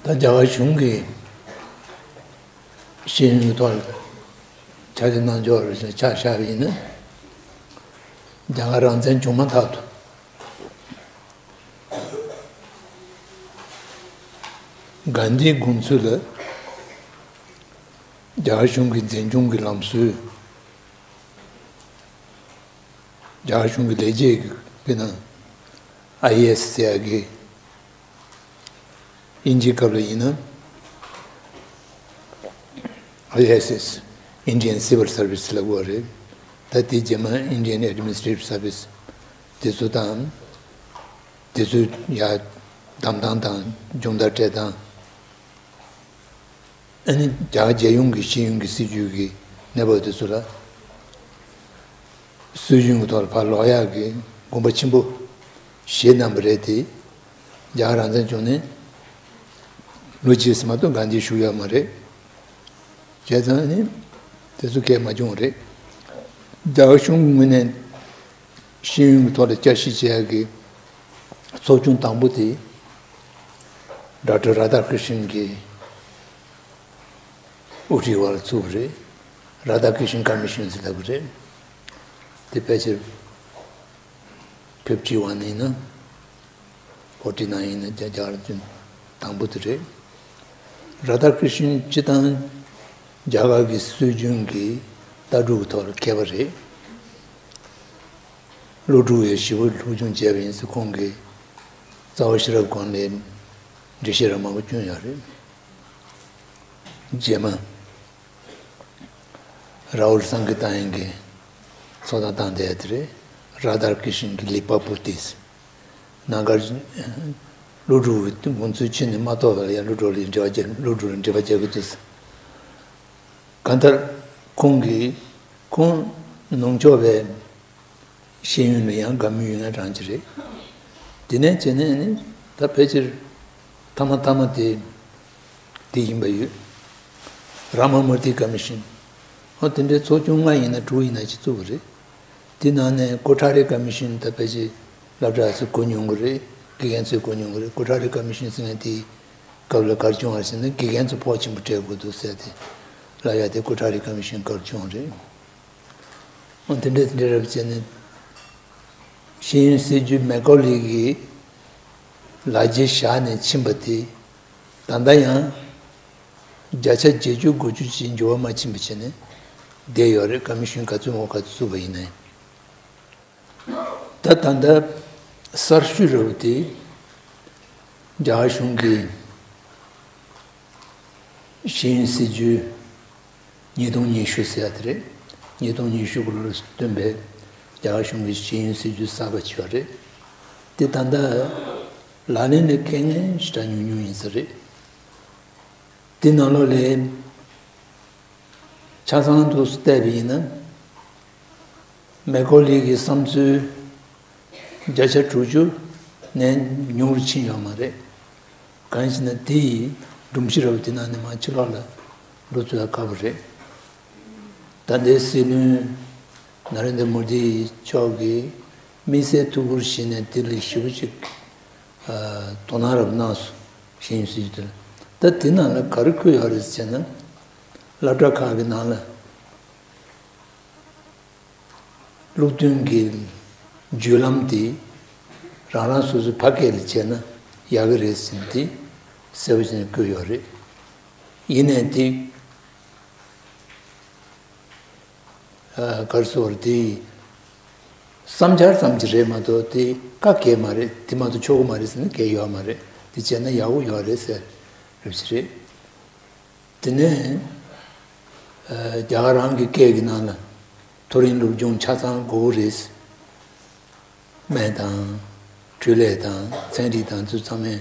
ད་རྒྱ་གར་གཞུང་གིས་ཤེས་ཡོན་གྱི་ཐོག་ལ་ཕྱག་ལས་གནང་ཕྱོགས་ལ་ཆ་བཞག་པ་ཡིན་ན། རྒྱ་གར་རང་བཙན་བྱུང་མ་ཐག་ཏུ། གྷན་དྷིའི་དགོངས་ཚུལ་ལ་རྒྱ་གར་གཞུང་གི་འཛིན་སྐྱོང་གི་ལམ་སྲོལ། རྒྱ་གར་གཞུང་གི་ལས་བྱེད་ཀྱི། དཔེར་ན་ཨའི་ཨེ་ཨེས་ཟེར་ཡག་གི། དབྱིན་ཇིའི་སྐབས་ལ་ཡིན་ན་ཨའི་ཨེས་ཨེས། Indian Civil Service ལབ་དགོས་རེད། ད་དེ་རྗེས་མ་Indian Administrative Service དེ་ཚོ་དང་། དེ་ཚོའི་ཡ་གདམ་སྟངས་དང་སྦྱོང་བརྡར་སྤྲད་སྟངས། ཨ་ནི་རྒྱ་གར་རྒྱལ་ཡོངས་ཀྱི་ཤེས་ཡོན་གྱི་སྲིད་ཇུས་ཀྱི་གནས་བབ་དེ་ཚོ་ལ་སྲོལ་རྒྱུན་གྱི་ཐོག་ལ་ཕར་ལོག་ཡག་གི་དགོངས་པ་ཆེན་པོ་བཞེས་གནང་བ་རེད་དེ། རྒྱ་གར་རང་བཙན་བྱུང་ནས་ལོ་གཅིག་ཙམ་མ་གཏོགས་གྷན་དྷི་བཞུགས་ཡོད་མ་རེད། བྱས་ཙང་ནི་དེ་ཚོ་གས་མ་བྱུང་བ་རེད། རྒྱ་གར་གཞུང་གི་ངོས་ནས་ཤེས་ཡོན་གྱི་ཐོག་ལ་བསྐྱར་ཞིབ་བྱེད་ཡག་གི་ཚོགས་ཆུང་དང་པོ་དེ་ཌོག་ཊར་རཱ་དྷ་ཀྲི་ཤན་གྱི་དབུ་ཁྲིད་འོག་ལ་བཙུགས་པ་རེད། རཱ་དྷ་ཀྲི་ཤན་ཀོ་མི་ཤན་ཟེར་ལབ་ཀྱི་རེད། དེ་ཕལ་ཆེར་ཕེབས་ཀྱི་བ་ནི་ཡིན་ན། ཧོ་ཊི་ནང་ཡིན་ན་རྒྱ་རྒྱ་གར་དང་པོ་དེ་རེད། རཱ་དྷ་ཀྲི་ཤན་སྤྱི་དང་རྒྱ་གར་གྱི་སྲོལ་རྒྱུན་གྱི་ལྟ་གྲུབ་ཀྱི་ཐོག་ལ་མཁས་པ་རེད། སློབ་ཕྲུག་ཡང་ཞེ་པོ་སློབ་སྦྱོང་བྱས་པ་ཡིན་ཙང་། ཁོང་གིས་རྩ་བ་ཤེས་རབ་སྒང་ལ་འགྲེལ་བཤད་རང་མང་པོ་བསྐྱོན་ཡོད་རེད། རྗེས་མ་རཱ་ཧུལ་སང་ཀི་ཏཱ་ཡན་གྱིས་ཚོགས་བརྡ་བཏང་བསྡད་དེ་རེད། རཱ་དྷ་ཀྲི་ཤན་གྱི་ལེགས་པར་པོ་ཏི། ནང་ཁར་སློབ་ཕྲུག་གི་དགོངས་ཚུལ་ཁྱོན་ནས་མ་རྟོགས་པ་ལ་ཡང་སློབ་ཕྲུག་ལ་འབྲེལ་བ་རྒྱག་སློབ་ཕྲུག་ལ་འབྲེལ་བ་རྒྱག་གི་འདུག་གང་ལྟར་ཁོང་གིས་ཁོང་ནུབ་ཕྱོགས་པའི་ཤེས་ཡོན་ལ་ཡང་དགའ་མོས་ཡོད་མཁན་རང་ཅིག་རེད། དེ་ནས་བྱས་ནས་ནི་ད་ཕལ་ཆེར་མཐའ་མ་མཐའ་མ་དེ་དེ་ཡིན་པ་ཡོད། ར་མ་མུར་ཏི་ཀོ་མི་ཤན། ཨོ་དེ་འདྲའི་ཚོགས་ཆུང་ལྔ་ཡིན་ན་དྲུག་ཡིན་ན་ཅིག་བཙུགས་པ་རེད། དེ་ནང་ནས་ཀོ་ཊ་རི་ཀོ་མི་ཤན་ད་ཕལ་ཆེར་སློབ་གྲྭ་ཚོས་གོ་མྱོང་གི་རེད། དགེ་རྒན་ཚོས་གོ་མྱོང་གི་རེད། ཀོ་ཊ་རི་ཀོ་མི་ཤན་ཟེར་མཁན་དེའི་སྐབས་ལ་ག་རེ་བྱུང་བ་ཟེར་ན། དགེ་རྒན་ཚོ་ཕོགས་ཆེན་པོ་སྤྲད་དགོས་འདུག་ཟེར་ཏེ་ལབ་ཡ་དེ་ཀོ་ཊ་རི་ཀོ་མི་ཤན་སྐབས་བྱུང་རེད། འོ་དེ་འདྲ་དེ་འདྲ་རབ་བྱས་ནས་ཤེས་ཡོན་སྲིད་ཇུས་མེ་ཀོ་ལི་གིས་ལག་འཁྱེར་བཞག་ནས་ཕྱིན་པ་དེ། ད་ལྟ་ཡང་བརྒྱ་ཆ་བརྒྱད་ཅུ་དགུ་བཅུ་ཅིག་འགྱུར་བ་མ་ཕྱིན་པ་བྱས་ནས་བསྡད་ཡོད་རེད། ཀོ་མི་ཤན་ག་ཚོད་མང་པོ་ག་ཚོད་བཙུགས་པ་ཡིན་ནའི། ད་ད་ལྟ་གསར་ཤོས་རབ་དེ་རྒྱ་གར་གཞུང་གི་ཤེས་ཡོན་སྲིད་ཇུས་ཉིས་སྟོང་ཉི་ཤུ་ཟེར་ཡ་དེ་རེད། ཉིས་སྟོང་ཉི་ཤུ་ལོར་བཏོན་པའི་རྒྱ་གར་གཞུང་གི་ཤེས་ཡོན་སྲིད་ཇུས་གསར་པ་ཅིག་ཡོད་རེད། དེ་ད་ལྟ་ལག་ལེན་ལ་འཁེལ་མཁན་ཞེ་དྲག་ཉུང་ཉུང་ཡིན་ས་རེད། དེ་ནང་ལོགས་ལ་ཆ་ཚང་དུ་བལྟས་པ་ཡིན་ན། མེ་ཀོ་ལི་གི་བསམ་ཚུལ་བརྒྱ་ཆ་དྲུག་ཅུ་ནས་ཉུང་རུ་ཕྱིན་ཡོད་མ་རེད། གང་ཡིན་ཟེར་ན་དེ་ཡི་སྒྲོམ་གཞི་རབ་དེ་ནང་ནས་མར་ཕྱི་ལོགས་ལ་འགྲོ་ཚུགས་ཡ་དཀའ་པོ་རེད། ད་ལྟའི་སྲིད་བློན་ན་རེན་དྲ་མོ་དི་མཆོག་གིས་དམིགས་བསལ་ཐུགས་ཁུར་བཞེས་ནས་དེ་ལ་ཞེ་པོ་ཅིག་ཨ་དོ་སྣང་རབ་གནང་སོང་། ཤེས་ཡོན་སྲིད་ཇུས་དེ་ལ། ད་དེ་ནང་ལ་ག་རེ་འཁོད་ཡོད་རེད་ཟེར་ན། སློབ་གྲྭ་ཁག་གི་ནང་ལ་སློབ་སྟོན་གྱི་བརྒྱུད་ལམ་དེ་རང་རང་སོ་སོའི་ཕ་སྐད་ལ་བྱས་ན་ཡག་གི་རེད་ཟེར་ནས་དེ་གསལ་པོ་བྱས་ནས་བཀོད་ཡོད་རེད། ཡིན་ནའི་དེ་ ག་རེ་ཟེར་དགོས་རེད། དེ་བསམ་འཆར་ཙམ་གྱི་རེད་མ་གཏོགས་དེ་བཀའ་གལ་མ་རེད། དེ་མ་གཏོགས་ཆོག་གི་མ་རེད་ཟེར་ན་གལ་ཡོད་མ་རེད། དེ་བྱས་ན་ཡག་པོ་ཡོད་རེད་ཟེར་རེད་ཅི་རེད། དེ་ནས་རྒྱ་གར་རང་གི་སྐད་ཀྱི་ནང་ལ་མཐོ་རིམ་སློབ་སྦྱོང་ཆ་ཚང་དགོས་རེད། སྨན་དང་འཕྲོད་ལས་དང་ཚན་རིག་དང་དེ་ཚང་མས་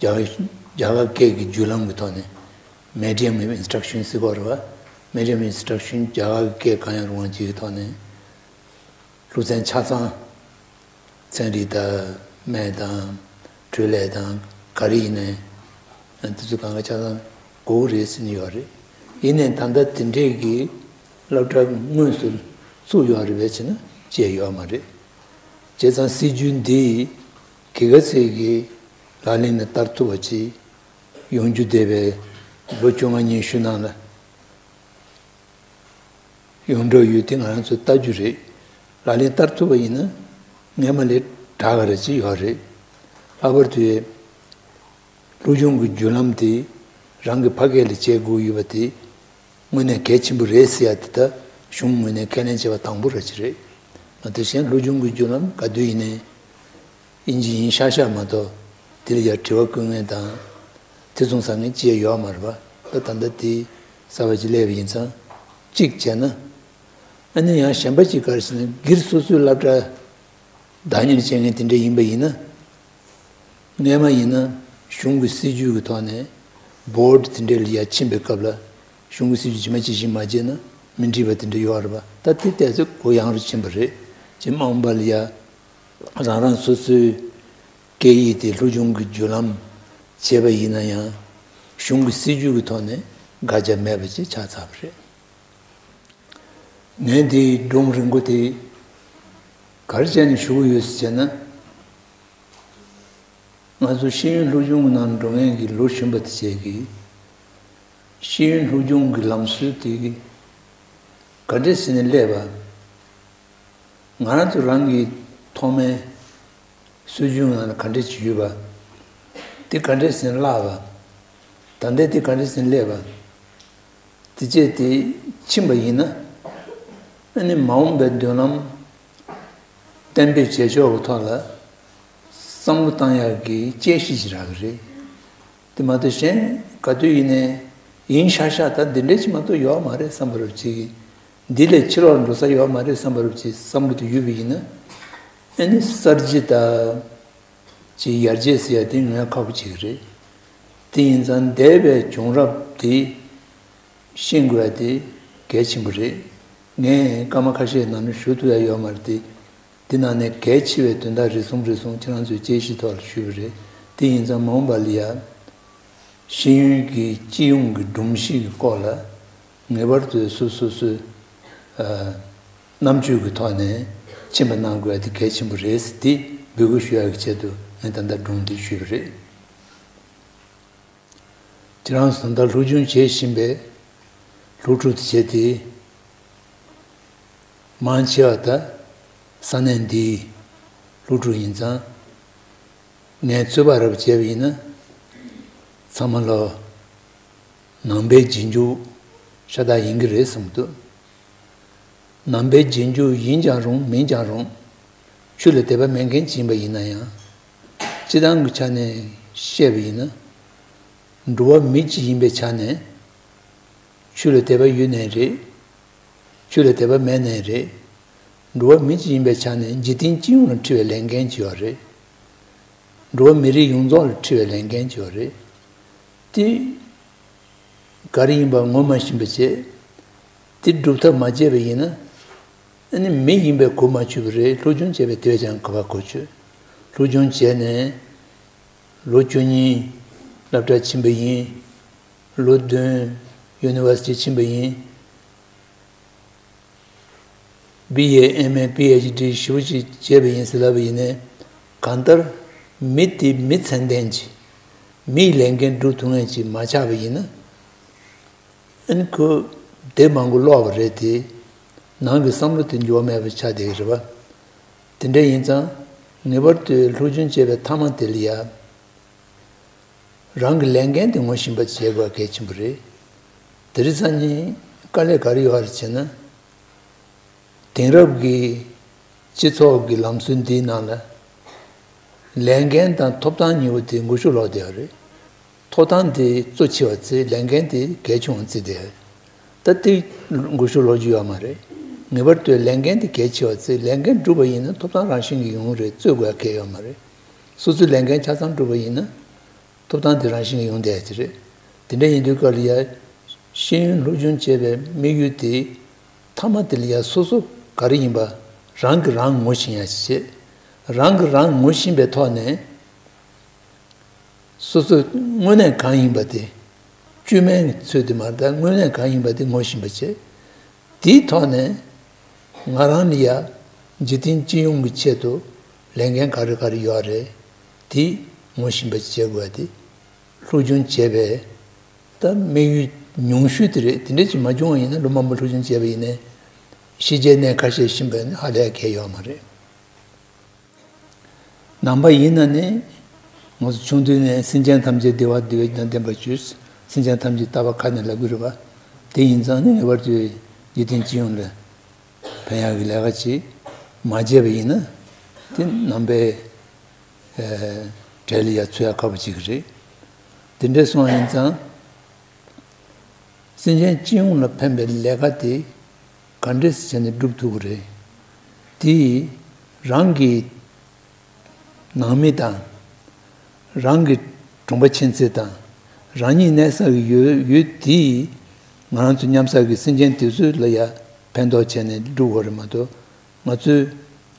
རྒྱ་རྒྱ་གར་སྐད་ཀྱི་བརྒྱུད་ལམ་གྱི་ཐོག་ནས་medium of instruction ཟེར་གྱི་ཡོད་རེད་བ། Medium of instruction རྒྱ་གར་སྐད་གང་ཡང་རུང་བ་ཅིག་གི་ཐོག་ནས་སློབ་ཚན་ཆ་ཚང་ཚན་རིག་དང་སྨན་དང་འཕྲོད་ལས་དང་ག་རེ་ཡིན་ནའི་དེ་ཚོ་གང་ག་ཆ་ཚང་དགོས་རེད་ཟེར་ནས་ཡོད་རེད། ཡིན་ནའི་ད་ལྟ་དེ་འདྲས་ཀྱི་སློབ་གྲྭ་དངོས་སུ་བཙུགས་ཡོད་རེད་པས་ཟེར་ན་བྱས་ཡོད་མ་རེད། བྱས་ཙང་སྲིད་ཇུས་འདི་ག་ག་ཚད་ཀྱི་ལག་ལེན་ལ་བསྟར་ཐུབ་པ་ཅིག་ཡོང་རྒྱུ་བསྡད་པའི་ལོ་བཅོ་ལྔ་ཉི་ཤུ་ནང་ལ་ཡོང་འགྲོ་ཡོད་དེ་ང་རང་ཚོས་ལྟ་རྒྱུ་རེད། ལག་ལེན་བསྟར་ཐུབ་པ་ཡིན་ན་སྔས་མ་ལས་དྲག་ག་རེ་ཅིག་ཡོད་རེད། ལྷག་པར་དུ་སློབ་སྦྱོང་གི་བརྒྱུད་ལམ་དེ་རང་གི་ཕ་སྐད་ལ་བྱེད་དགོས་ཡོད་པ་དེ་དངོས་གནས་གལ་ཆེན་པོ་རེད་ཟེར་ཡ་དེ་ད་གཞུང་ངོས་ནས་ཁས་ལེན་བྱས་པ་དང་པོ་ར་ཅིག་རེད། དེ་བཞིན་སློབ་སྦྱོང་གི་བརྒྱུད་ལམ་ག་དུས་ཡིན་ནའི་ཡིན་གཅིག་ཡིན་ཤག་ཤག་མ་གཏོགས་དེ་ལ་ཡ་དྲི་བ་བཀོད་མཁན་དང་ཐེ་ཚོམ་ཟ་མཁན་ཅི་ཡང་ཡོད་མ་རེད་པ། ད་ད་ལྟ་དེ་གསར་པ་ཅིག་སླེབས་པ་ཡིན་ཙང་གཅིག་བྱས་ན། ཨ་ནི་ཡང་གཞན་པ་ཅིག་ག་རེ་ཟེར་ན་སྒེར་སོ་སོའི་སློབ་གྲྭ་བདག་གཉེར་བྱེད་མཁན་དེ་འདྲ་ཡིན་པ་ཡིན་ན། སྔས་མ་ཡིན་ན་གཞུང་གི་སྲིད་ཇུས་ཀྱི་ཐོག་ནས་བོར་ཌི་དེ་འདྲ་ལ་ཡ་ཕྱིན་པའི་སྐབས་ལ་གཞུང་གི་སྲིད་ཇུས་ཇི་མ་ཇི་བཞིན་མ་བྱས་ན་མི་འགྲིག་པ་དེ་འདྲ་ཡོད་རེད་པ། ད་དེ་ཏོག་ཙམ་གུ་ཡངས་རུ་ཕྱིན་པ་རེད། ཅེས་མ་འོངས་པ་ལ་ཡ་རང་རང་སོ་སོའི་སྐད་ཡིག་དེ་སློབ་སྦྱོང་གི་བརྒྱུད་ལམ་བྱས་པ་ཡིན་ན་ཡང་གཞུང་གི་སྲིད་ཇུས་ཀྱི་ཐོག་ནས་དགག་བྱ་མེད་པ་ཅིག་ཆགས་ཚར་བ་རེད། ངས་འདིའི་སྒྲུང་རིང་པོ་དེ་ག་རེ་བྱས་ནས་ཞུ་གི་ཡོད་ཟེར་བྱས་ན། ང་ཚོ་ཤེས་ཡོན་སློབ་སྦྱོང་གི་ནང་འགྲོ་མཁན་གྱི་ལོ་གཞོན་པ་དེ་བྱས་ཀྱིས་ཤེས་ཡོན་སློབ་སྦྱོང་གི་ལམ་སྲོལ་དེ་ག་འདྲས་བྱས་ནས་སླེབས་པ། ང་རང་ཚོ་རང་གི་ཐོག་མའི་སྲོལ་རྒྱུན་ནང་ལ་ག་འདྲས་ཅིག་ཡོད་པ། དེ་ག་འདྲས་ཟིན་བརླག་པ། ད་ལྟའི་དེ་ག་འདྲས་ཟིན་སླེབས་པ། དེ་བཅས་དེ་ཕྱིན་པ་ཡིན་ན། ཨ་ནི་མ་འོངས་པའི་མདུན་ལམ་གཏན་འབེབས་བྱེད་ཕྱོགས་ཀྱི་ཐོག་ལ་བསམ་བློ་བཏང་ཡག་གི་དཔྱད་གཞི་ཞིག་རག་གི་རེད། དེ་མ་གཏོགས་གཞན་ག་དུས་ཡིན་ནའི་ཡིན་ཤག་ཤག་ད་འདི་འདྲས་ཅིག་མ་གཏོགས་ཡོད་མ་རེད་བསམ་པ་རུ་ཅིག་འདི་ལས་ཕྱི་ལོགས་འགྲོ་ས་ཡོད་མ་རེད་བསམ་པ་རུ་ཅིག་བསམ་བློ་དེ་ཡོད་པ་ཡིན་ན། ཨ་ནི་གསར་བརྗེ་དང་ཅིག་ཡར་རྒྱས་ཟེར་ཡ་དེ་ཡོང་ཡ་ཁག་པོ་ཅིག་རེད། དེ་ཡིན་ཙང་འདས་པའི་བྱུང་རབས་དེ་ཤེས་དགོས་ཡ་དེ་གལ་ཆེན་པོ་རེད། ངས་སྐར་མ་ཁ་ཤས་ནང་ནས་ཞུ་ཐུབ་ཡ་ཡོད་མ་རེད་དེ། འདི་ནང་ནས་གལ་ཆེ་བའི་དོན་དག་རེ་ཟུང་རེ་ཟུང་ཁྱེད་རང་ཚོའི་དཔྱད་གཞིའི་ཐོག་ལ་ཞུས་པ་རེད། དེ་ཡིན་ཙང་མ་འོངས་པ་ལ་ཡ། ཤེས་ཡོན་གྱི་སྤྱི་ཡོངས་ཀྱི་སྒྲོམ་གཞི་གི་སྐོར་ལ་ངེས་པར་དུ་སོ་སོ་སོའི་ཨ་རྣམ་དཔྱོད་ཀྱི་ཐོག་ནས་ཕྱིན་པ་གནང་དགོས་ཡ་དེ་གལ་ཆེན་པོ་རེད་ཟེར་དེ་འབོད་སྐུལ་ཞུ་ཡ་གི་ཆེད་དུ་ངས་ད་ལྟ་སྒྲུང་འདི་ཞུས་པ་རེད། ཁྱེད་རང་ཚོ་ད་ལྟ་སློབ་སྦྱོང་བྱེད་བཞིན་པའི་སློབ་ཕྲུག་དེ་བྱས་ཏེ། མང་ཆེ་བ་ད་ས་གནས་འདིའི་སློབ་ཕྲུག་ཡིན་ཙང་། ངས་ཚོད་དཔག་རེ་བྱས་པ་ཡིན་ན། ཚང་མ་ལོ་ནང་པའི་རྗེས་འཇུག་ཤ་སྟག་ཡིན་གྱི་རེད་བསམ་གྱི་འདུག་ནང་པའི་རྗེས་འཇུག་ཡིན་ཀྱང་རུང་མིན་ཀྱང་རུང་། ཆོས་ལ་དད་པ་མེད་མཁན་ཅིག་ཡིན་པ་ཡིན་ན་ཡང་། སྤྱི་བཏང་གི་ཆ་ནས་བཤད་པ་ཡིན་ན། འགྲོ་བ་མི་གཅིག་ཡིན་པའི་ཆ་ནས། ཆོས་ལ་དད་པ་ཡོད་ནའི་རེད། ཆོས་ལ་དད་པ་མེད་ནའི་རེད། འགྲོ་བ་མི་གཅིག་ཡིན་པའི་ཆ་ནས་འཇིག་རྟེན་སྤྱི་ཡོངས་ལ་འཁྲི་བའི་ལས་འགན་ཅིག་ཡོད་རེད། འགྲོ་བ་མི་རིགས་ཡོངས་རྫོགས་ལ་འཁྲི་བའི་ལས་འགན་ཅིག་ཡོད་རེད། དེ་ག་རེ་ཡིན་པ་ངོ་མ་ཤེས་པ་བྱས། དེ་སྒྲུབ་ཐབས་མ་བྱས་པ་ཡིན་ན། ཨ་ནི་མི་ཡིན་པའི་གོ་མ་ཆོད་པ་རེད། སློབ་སྦྱོང་བྱས་པའི་དེ་བས་ཀྱང་ག་པར་གོ་ཆོད། སློབ་སྦྱོང་བྱས་ནས་ལོ་བཅུ་གཉིས་སློབ་གྲྭ་ཕྱིན་པ་ཡིན། ལོ་བདུན་ཡུ་ནི་ཝར་སི་ཊི་ཕྱིན་པ་ཡིན། བི་ཨེ་ཨེམ་ཨེ་པི་ཨེཆ་ཌི་ཞེ་པོ་ཅིག་བྱས་པ་ཡིན་ཟེར་ལབ་པ་ཡིན་ནའི། གང་ལྟར་མི་དེ་མི་ཚད་ལྡན་ཅིག་མིའི་ལས་འགན་སྒྲུབ་ཐུབ་མཁན་ཅིག་མ་ཆགས་པ་ཡིན་ན། ཨ་ནི་ཁོ་དེབ་མང་པོ་ཀློག་པ་རེད་དེ། ནང་གི་བསམ་བློ་དེ་འགྱུར་བ་མེད་པ་ཆགས་བསྡད་ཀྱི་རེད་པ། དེ་འདྲ་ཡིན་ཙང་ངེས་པར་དུ་སློབ་སྦྱོང་བྱས་པའི་མཐའ་མ་དེ་ལ་ཡ། རང་གི་ལས་འགན་དེ་ངོ་ཤེས་པ་བྱེད་དགོས་གལ་ཆེན་པོ་རེད། དེ་རིང་སང་ཉིན་ དཀའ་ལས་ག་རེ་ཡོད་རེད་ཟེར་ན། དེང་རབས་ཀྱི་སྤྱི་ཚོགས་ཀྱི་ལམ་སྲོལ་འདིའི་ནང་ལ། ལས་འགན་དང་ཐོབ་ཐང་གཉིས་པོ་དེ་འགུལ་ཤུགས་ལོག་བསྡད་ཡོད་རེད། ཐོབ་ཐང་དེ་གཙོ་ཆེ་བ་བརྩི། ལས་འགན་དེ་གལ་ཆུང་བ་བརྩི་བསྡད་ཡོད་རེད། ད་དེ་འགུལ་ཤུགས་ལོག་རྒྱུ་ཡོད་མ་རེད། ངེས་པར་དུ་ལས་འགན་དེ་གལ་ཆེ་བ་བརྩི། ལས་འགན་བསྒྲུབས་པ་ཡིན་ན་ཐོབ་ཐང་རང་བཞིན་གྱིས་ཡོང་གི་རེད། རྩོད་དགོས་ཡ་གལ་ཡོད་མ་རེད། སོ་སོའི་ལས་འགན་ཆ་ཚང་བསྒྲུབས་པ་ཡིན་ན། ཐོབ་ཐང་དེ་རང་བཞིན་གྱིས་ཡོང་བསྡད་ཀྱི་རེད། དེ་འདྲ་ཡིན་དུས་སྐབས་ལ་ཡ། ཤེས་ཡོན་སློབ་སྦྱོང་བྱེད་པའི་དམིགས་ཡུལ་དེ། མཐའ་མ་དེ་ལ་ཡ་སོ་སོ་ག་རེ་ཡིན་པ་རང་གིས་རང་ངོ་ཤེས་ཡ་ཞིག་བྱེད། རང་གིས་རང་ངོ་ཤེས་པའི་ཐོག་ནས། སོ་སོ་དངོས་གནས་གང་ཡིན་པ་དེ། བཅོས་མའི་ཚུལ་དུ་མ་རེད། ད་དངོས་གནས་གང་ཡིན་པ་དེ་ངོ་ཤེས་པ་བྱེད། དེའི་ཐོག་ནས་ང་རང་ལ་ཡ་འཇིག་རྟེན་སྤྱི་ཡོངས་ཀྱི་ཆེད་དུ་ལས་འགན་ག་རེ་ག་རེ་ཡོད་རེད། དེ་ངོ་ཤེས་པ་བྱེད་དགོས་པ་དེ། སློབ་སྦྱོང་བྱས་པའི་ད་དམིགས་ཡུལ་ཉུང་ཤོས་དེ་རེད། དེ་འདྲ་ཅིག་མ་བྱུང་བ་ཡིན་ན། ལོ་མང་པོ་སློབ་སྦྱོང་བྱས་པ་ཡིན་ནའི་ཕྱི་རྒྱལ་གནས་ཁ་ཤས་ཕྱིན་པ་ཡིན་ན་ཧ་ལས་གལ་ཡོད་མ་རེད། ནང་པ་ཡིན་ན་ནི། ང་ཚོ་ཆུང་དུས་ནས་སེམས་ཅན་ཐམས་ཅད་བདེ་བ་བདེ་བ་དང་ལྡན་པར་ཤོག། སེམས་ཅན་ཐམས་ཅད་ལྟ་བ་ཁ་ནས་ལབ་ཀྱི་རེད་པ། དེ་ཡིན་ཙང་ནི་ངེས་པར་དུ་འཇིག་རྟེན་སྤྱི་ཡོངས་ལ་ཕན་ཡག་གི་ལས་ཀ་ཅིག་མ་བྱས་པ་ཡིན་ན། དེ་ནང་པའི་ཨེ་གྲལ་ལ་ཡ་ཚུད་ཡ་ཁག་པོ་ཅིག་རེད། དེ་འདྲ་སོང་བ་ཡིན་ཙང་། སེམས་ཅན་སྤྱི་ཡོངས་ལ་ཕན་པའི་ལས་ཀ་དེ་ག་འདྲས་བྱས་ནས་སྒྲུབ་ཐུབ་ཀྱི་རེད། དེ་རང་གི་ནང་མི་དང་། རང་གི་གྲོང་པ་ཁྱིམ་མཚེས་དང་། རང་ཉིད་གནས་ས་གི་ཡུལ་ཡུལ་དེའི་ང་རང་ཚོ་མཉམ་ས་གི་སེམས་ཅན་དེ་ཚོ་ལ་ཡ་ཕན་ཐོགས་བྱས་ནས་སྒྲུབ་དགོས་རེད་མ་གཏོགས། ང་ཚོས་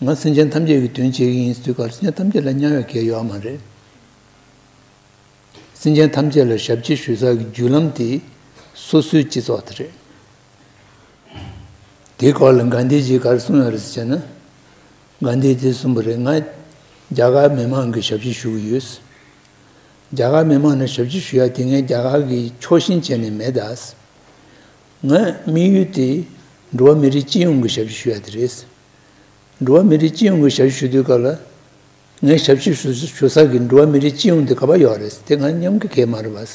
ང་སེམས་ཅན་ཐམས་ཅད་ཀྱི་དོན་བྱེད་ཀྱི་ཡིན་ཟེར་དུས་སྐབས་ལ། སེམས་ཅན་ཐམས་ཅད་ལ་མཉམ་ཡོད་གལ་ཡོད་མ་རེད། སེམས་ཅན་ཐམས་ཅད་ལ་ཞབས་ཕྱི་ཞུ་ས་ཀྱི་བརྒྱུད་ལམ་དེ་སོ་སོའི་སྤྱི་ཚོགས་དེ་རེད། དེའི་སྐོར་ལ་གྷན་དྷི་ཇིས་ག་རེ་གསུངས་ཡོད་རེད་ཟེར་ན། གྷན་དྷི་ཇིས་གསུངས་པ་རེད། ང་རྒྱ་གར་མི་མང་གི་ཞབས་ཕྱི་ཞུ་གི་ཡོད། རྒྱ་གར་མི་མང་ལ་ཞབས་ཕྱི་ཞུ་ཡ་དེ་ངས་རྒྱ་གར་གྱི་ཕྱོགས་ཞེན་བྱས་ནས་མེད་ད། ངའི་དམིགས་ཡུལ་དེ་འགྲོ་བ་མི་རིགས་སྤྱི་ཡོངས་ཀྱི་ཞབས་ཕྱི་ཞུ་ཡ་དེ་རེད། འགྲོ་བ་མི་རིགས་སྤྱི་ཡོངས་ཀྱི་ཞབས་ཕྱི་ཞུ་དུས་སྐབས་ལ། ངའི་ཞབས་ཕྱི་ཞུ་ཞུ་ས་གི་འགྲོ་བ་མི་རིགས་སྤྱི་ཡོངས་དེ་ག་པར་ཡོད་རེད། དེ་ང་མཉམ་གི་གལ་མ་རེད་པ།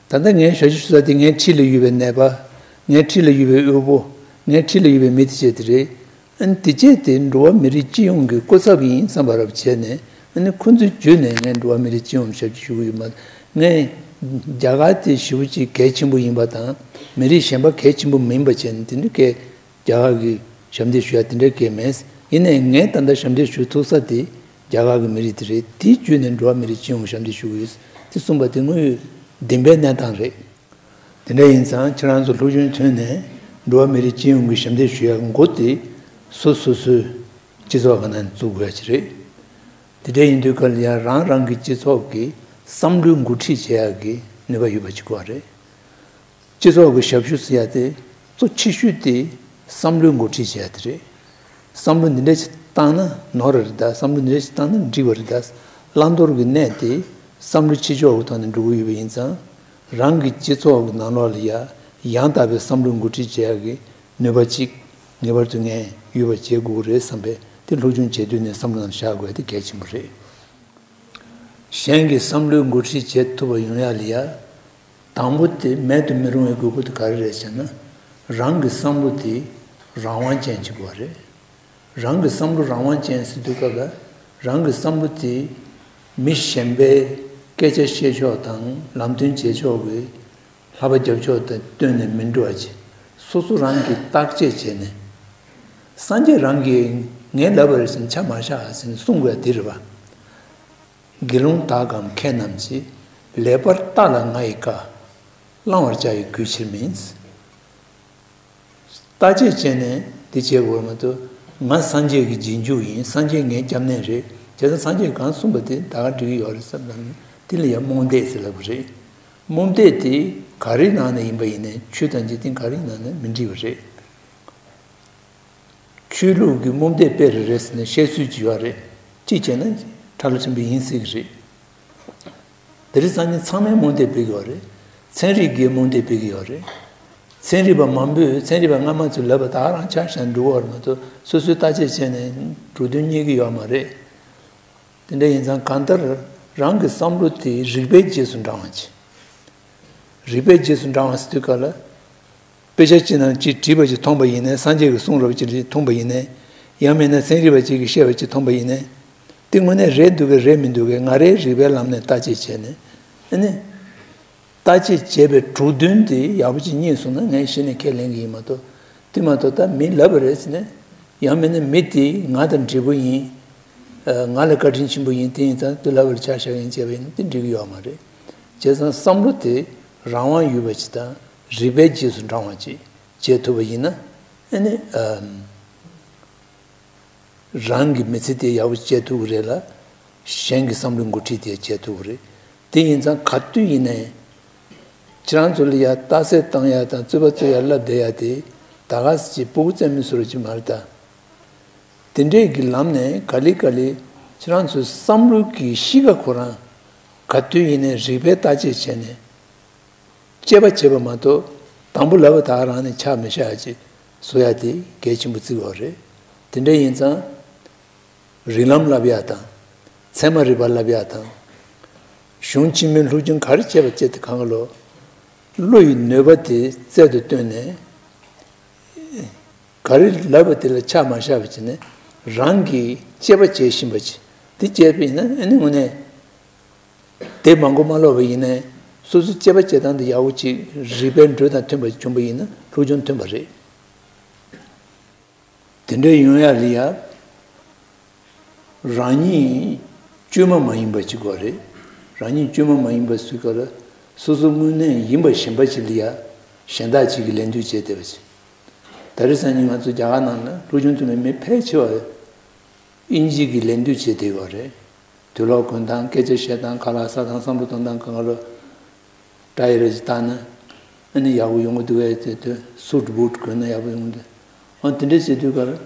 ད་ལྟ་ངའི་ཞབས་ཕྱི་ཞུ་ས་དེ་ངའི་འཁྲིས་ལ་ཡོད་པའི་ནད་པ། ངའི་འཁྲིས་ལ་ཡོད་པའི་དབུལ་པོ། ངའི་འཁྲིས་ལ་ཡོད་པའི་མི་དེ་བྱས་དེ་རེད། ཨ་ནི་དེ་བྱས་དེ་འགྲོ་བ་མི་རིགས་སྤྱི་ཡོངས་ཀྱི་སྐུ་ཚབ་ཡིན་བསམ་པ་རབ་བྱས་ནས། ཨ་ནི་ཁོ་ཚོའི་བརྒྱུད་ནས་ངས་འགྲོ་བ་མི་རིགས་སྤྱི་ཡོངས་ཞབས་ཕྱི་ཞུ་གི་ཡོད་མ་རེད། ངས་རྒྱ་གར་དེ་ཞེ་པོ་ཅིག་གལ་ཆེན་པོ་ཡིན་པ་དང་། མི་རིགས་གཞན་པ་གལ་ཆེན་པོ་མིན་པ་བྱས་ནས་དེ་འདྲ་གས། རྒྱ་གར་གྱི་ཞབས་འདེགས་ཞུ་ཡ་དེ་འདྲ་གས་མེད། ཡིན་ནའི་ངས་ད་ལྟ་ཞབས་འདེགས་ཞུ་ཐུབ་ས་དེ་རྒྱ་གར་གྱི་མི་རིགས་དེ་རེད། དེའི་བརྒྱུད་ནས་འགྲོ་བ་མི་རིགས་སྤྱི་ཡོངས་ཞབས་འདེགས་ཞུ་གི་ཡོད། དེ་གསུངས་པ་དེ་དངོས་ཡོད་བདེན་པའི་གནས་སྟངས་རེད། དེ་འདྲ་ཡིན་ཙང་ཁྱེད་རང་ཚོ་སློབ་སྦྱོང་ཐོན་ནས་འགྲོ་བ་མི་རིགས་སྤྱི་ཡོངས་ཀྱི་ཞབས་འདེགས་ཞུ་ཡ་འགོ་དེ་སོ་སོ་སོའི་སྤྱི་ཚོགས་ཀྱི་ནང་ནས་བཙུགས་དགོས་ཡ་ཅིག་རེད། དེ་འདྲ་ཡིན་དུས་སྐབས་ལ་ཡང་རང་རང་གི་སྤྱི་ཚོགས་ཀྱི་བསམ་བློའི་འགོ་ཁྲིད་བྱེད་ཡ་གི་ནུས་པ་ཡོད་པ་ཅིག་དགོས་པ་རེད། སྤྱི་ཚོགས་ཀྱི་ཞབས་ཞུ་ཟེར་ཡ་དེ་གཙོ་ཆེ་ཤོས་དེ་བསམ་བློའི་འགོ་ཁྲིད་བྱེད་ཡ་དེ་རེད། བསམ་བློ་འདི་འདྲ་ཞིག་བཏང་ན་ནོར་རེད་ད། བསམ་བློ་འདི་འདྲ་ཞིག་བཏང་ན་འགྲིག་པ་རེད་ད། བླང་དོར་གྱི་གནས་དེ་བསམ་བློ་ཆེ་ཕྱོགས་ཀྱི་ཐོག་ནས་འགྲོ་གི་ཡོད་པ་ཡིན་ཙང་། རང་གི་སྤྱི་ཚོགས་ཀྱི་ནང་ལོགས་ལ་ཡ་ཡང་དག་པའི་བསམ་བློའི་འགོ་ཁྲིད་བྱེད་ཡ་གི་ནུས་པ་ཅིག་ངེས་པར་དུ་ངས་ཡོད་པ་བྱེད་དགོས་ཀྱི་རེད་བསམ་པའི་དེ་སློབ་སྦྱོང་བྱེད་དུས་ནས་བསམ་བློ་ནང་བཞག་དགོས་ཡ་དེ་གལ་ཆེན་པོ་རེད། གཞན་གྱི་བསམ་བློའི་འགོ་ཁྲིད་བྱེད་ཐུབ་པ་ཡོང་ཡ་ལ་ཡ། དང་པོ་དེ་མེད་དུ་མི་རུང་བའི་དགོས་མཁོ་དེ་ག་རེ་རེད་ཟེར་ན། རང་གི་བསམ་བློ་དེ་རང་དབང་ཅན་ཅིག་དགོས་པ་རེད། རང་གི་བསམ་བློ་རང་དབང་ཅན་ཟེར་དུས་སྐབས་ལ། རང་གི་བསམ་བློ་དེ་མི་གཞན་པའི་སྐད་ཆ་བཤད་ཕྱོགས་དང་ལམ་སྟོན་བྱེད་ཕྱོགས་ཀྱི་ལྷག་པ་རྒྱབ་ཕྱོགས་དང་བསྟུན་ནས་མི་འགྲོ་བ་ཅིག་སོ་སོ་རང་གིས་བརྟག་དཔྱད་བྱས་ནས། སངས་རྒྱས་རང་གིས་ངས་ལབ་པ་རེད་ཟེར་ནས་ཆ་མ་བཞག་ཟེར་ནས་གསུང་དགོས་ཡ་དེ་རེད་པ། དགེ་སློང་དག་གམ་མཁས་རྣམས་ཀྱིས། ལེགས་པར་བརྟགས་ལ་ང་ཡི་བཀའ། བླང་བར་བྱ་ཡི་གུས་ཕྱིར་མིན། བརྟག་དཔྱད་བྱས་ནས་དེ་བྱེད་དགོས་མ་གཏོགས། ང་སངས་རྒྱས་ཀྱི་རྗེས་འཇུག་ཡིན། སངས་རྒྱས་ངའི་སྐྱབས་གནས་རེད། བྱས་ཙང་སངས་རྒྱས་གང་གསུངས་པ་དེ་ད་ག་འགྲིག་གི་ཡོད་རེད་བསམ་ན། དེ་ལ་ཡང་རྨོངས་དད་ཟེར་ལབ་པ་རེད། རྨོངས་དད་དེ་ག་རེའི་ནང་ནས་ཡིན་པ་ཡིན་ནའི། ཆོས་དང་འཇིག་རྟེན་ག་རེའི་ནང་ནས་མི་འགྲིག་པ་རེད། ཆོས་ལུགས་ཀྱི་རྨོངས་དད་དཔེ་རེ་རེ་ཟེར་ནས་བཤད་སྲོལ་ཅིག་ཡོད་རེད། གཅིག་བྱས་ན་ཁྲ་ལ་ཆེན་པོ་ཡིན་སྲིད་ཀྱི་རེད། དེ་རིང་སང་ཉིན་ཚང་མས་རྨོངས་དད་སྤེལ་གྱི་ཡོད་རེད། ཚན་རིག་གིས་རྨོངས་དད་སྤེལ་གྱི་ཡོད་རེད། ཚན་རིག་པ་མང་པོས་ཚན་རིག་པ་སྔ་མ་ཚོས་ལབ་པ་ད་ག་རང་ཆ་བཞག་འགྲོ་གི་ཡོད་རེད་མ་གཏོགས། སོ་སོས་བརྟག་དཔྱད་བྱས་ནས་འགྲོ་དོན་རྙེད་ཀྱི་ཡོད་མ་རེད། དེ་འདྲ་ཡིན་ཙང་གང་ལྟར་རང་གི་བསམ་བློ་དེ་རིགས་པའི་རྗེས་སུ་འབྲང་བ་བྱེད། རིགས་པའི་རྗེས་སུ་འབྲང་བ་ཟེར་དུས་སྐབས་ལ། དཔེ་ཆ་གཅིག་ནང་གཅིག་བྲིས་པ་ཅིག་མཐོང་པ་ཡིན་ནའི། སངས་རྒྱས་ཀྱིས་གསུངས་རབས་ཅིག་མཐོང་པ་ཡིན་ནའི། ཡང་མིན་ན་ཚན་རིག་པ་ཅིག་གིས་བཤད་པ་ཅིག་མཐོང་པ་ཡིན་ནའི། དེ་དངོས་གནས་རེད་འདུག་གས་རེད་མི་འདུག་གས་ང་རའི་རིག་པའི་ལམ་ནས་བརྟག་དཔྱད་བྱས་ནས། ཨ་ནི། བརྟག་དཔྱད་བྱས་པའི་གྲུབ་དོན་དེ་ཡག་པོ་ཅིག་རྙེད་སོང་ན་ངས་གཞི་ནས་ཁས་ལེན་གྱི་ཡིན་མ་གཏོགས། དེ་མ་གཏོགས་ད་མི་ལབ་པ་རེད་ཟེར་ནས། ཡང་མིན་ན་མི་དེ་ང་དང་འབྲེལ་པོ་ཡིན། ཨ། ང་ལ་བཀའ་དྲིན་ཆེན་པོ་ཡིན། དེ་ཡིན་ཙང་དེ་ལབ་པར་ཆ་བཞག་ཡིན་བྱས་པ་ཡིན་ན་དེ་འགྲིག་གི་ཡོད་མ་རེད། བྱས་ཙང་བསམ་བློ་དེ་རང་དབང་ཡོད་པ་ཅིག་དང་རིག་པའི་རྗེས་སུ་འབྲང་བ་ཅིག་བྱེད་ཐུབ་པ་ཡིན་ན། ཨ་ནི། ཨམ། རང་གི་མི་ཚེ་དེ་ཡག་པོ་སྐྱེལ་ཐུབ་ཀྱི་རེད་ལ། གཞན་གྱི་བསམ་བློའི་འགོ་ཁྲིད་དེ་བྱེད་ཐུབ་ཀྱི་རེད། དེ་ཡིན་ཙང་ག་དུས་ཡིན་ནའི། ཁྱེད་རང་ཚོ་ལ་ཡ་རྟགས་གསལ་བཏང་ཡ་དང་རྩོད་པ་རྩོད་ཡ་ལབ་བསྡད་ཡ་དེ་ད་ག་ཟེ་ཅིག་སྤུ་གུ་རྩེད་མོ་བཟོ་འདྲ་ཅིག་མ་རེད་ད། དེ་འདྲས་ཀྱི་ལམ་ནས་ག་ལེ་ག་ལེ་ཁྱེད་རང་ཚོའི་བསམ་བློ་གི་གཤིས་ཀ་ཁོ་རང་ག་དུས་ཡིན་ནའི་རིག་པའི་བརྟག་དཔྱད་བྱས་ནས། དཔྱད་པ་བྱེད་པ་མ་གཏོགས། དང་པོ་ལབ་པ་དག་རང་ནས་ཆ་མི་བཞག་ཅིག་བཟོ་ཡ་དེ་གལ་ཆེན་པོ་བརྩི་དགོས་རེད། དེ་འདྲ་ཡིན་ཙང་། རིགས་ལམ་བསླབ་ཡ་དང་། ཚད་མ་རིག་པ་བསླབ་ཡ་དང་། གཞུང་ཕྱི་མའི་སློབ་སྦྱོང་ག་རེ་བྱས་པ་བྱས་ཏེ་གང་ག་ལོ། བློ་ཡི་ནུས་པ་དེ་རྩལ་དུ་བཏོན་ནས། ག་རེ་ལབ་པ་དེ་ལ་ཆ་མ་བཞག་པ་བྱས་ནས། རང་གིས་དཔྱད་པ་བྱེད་བཞིན་པ་ཅིག་དེ་བྱས་པ་ཡིན་ན། ཨ་ནི་དངོས་གནས། དེ་མང་པོ་མ་ཀློག་པ་ཡིན་ནའི། སོ་སོའི་དཔྱད་པ་བྱེད་སྟངས་དེ་ཡག་པོ་ཅིག་རིག་པའི་འགྲོས་དང་མཐུན་པ་བྱུང་པ་ཡིན་ན་སློབ་སྦྱོང་ཐོན་པ་རེད། དེ་འདྲ་ཡོང་ཡ་ལ་ཡ། རང་ཉིད་བཅོས་མ་མ་ཡིན་པ་ཅིག་དགོས་རེད། རང་ཉིད་བཅོས་མ་མ་ཡིན་པ་ཟེར་སྐབས་ལ། སོ་སོ་དངོས་གནས་ཡིན་པ་གཞན་པ་ཅིག་ལ་ཡ་གཞན་དག་ཅིག་གིས་ལད་ཟློས་བྱས་བསྡད་པ་ཅིག་ད་རེས་སང་ཉིན་ང་ཚོ་རྒྱ་གར་ནང་ལ་སློབ་སྦྱོང་ཐོན་པའི་མི་ཕལ་ཆེ་བ་དབྱིན་ཇི་གིས་ལད་ཟློས་བྱས་བསྡད་ཡོད་རེད། དུག་ལོག་གོན་སྟངས། སྐད་ཆ་བཤད་སྟངས། ཁ་ལག་ཟ་སྟངས། བསམ་བློ་གཏོང་སྟངས། གང་ག་ལོ། སྒྲ་ཡི་རེ་ཞིག་བཏང་ན། ཨ་ནི་ཡག་པོ་ཡོང་གི་འདུག་གས་ཟེར་དུས། སུཊ་བུཊ་གོན་ན་ཡག་པོ་ཡོང་གི་འདུག་འོ་དེ་འདྲ་བྱེད་དུས་ཀར།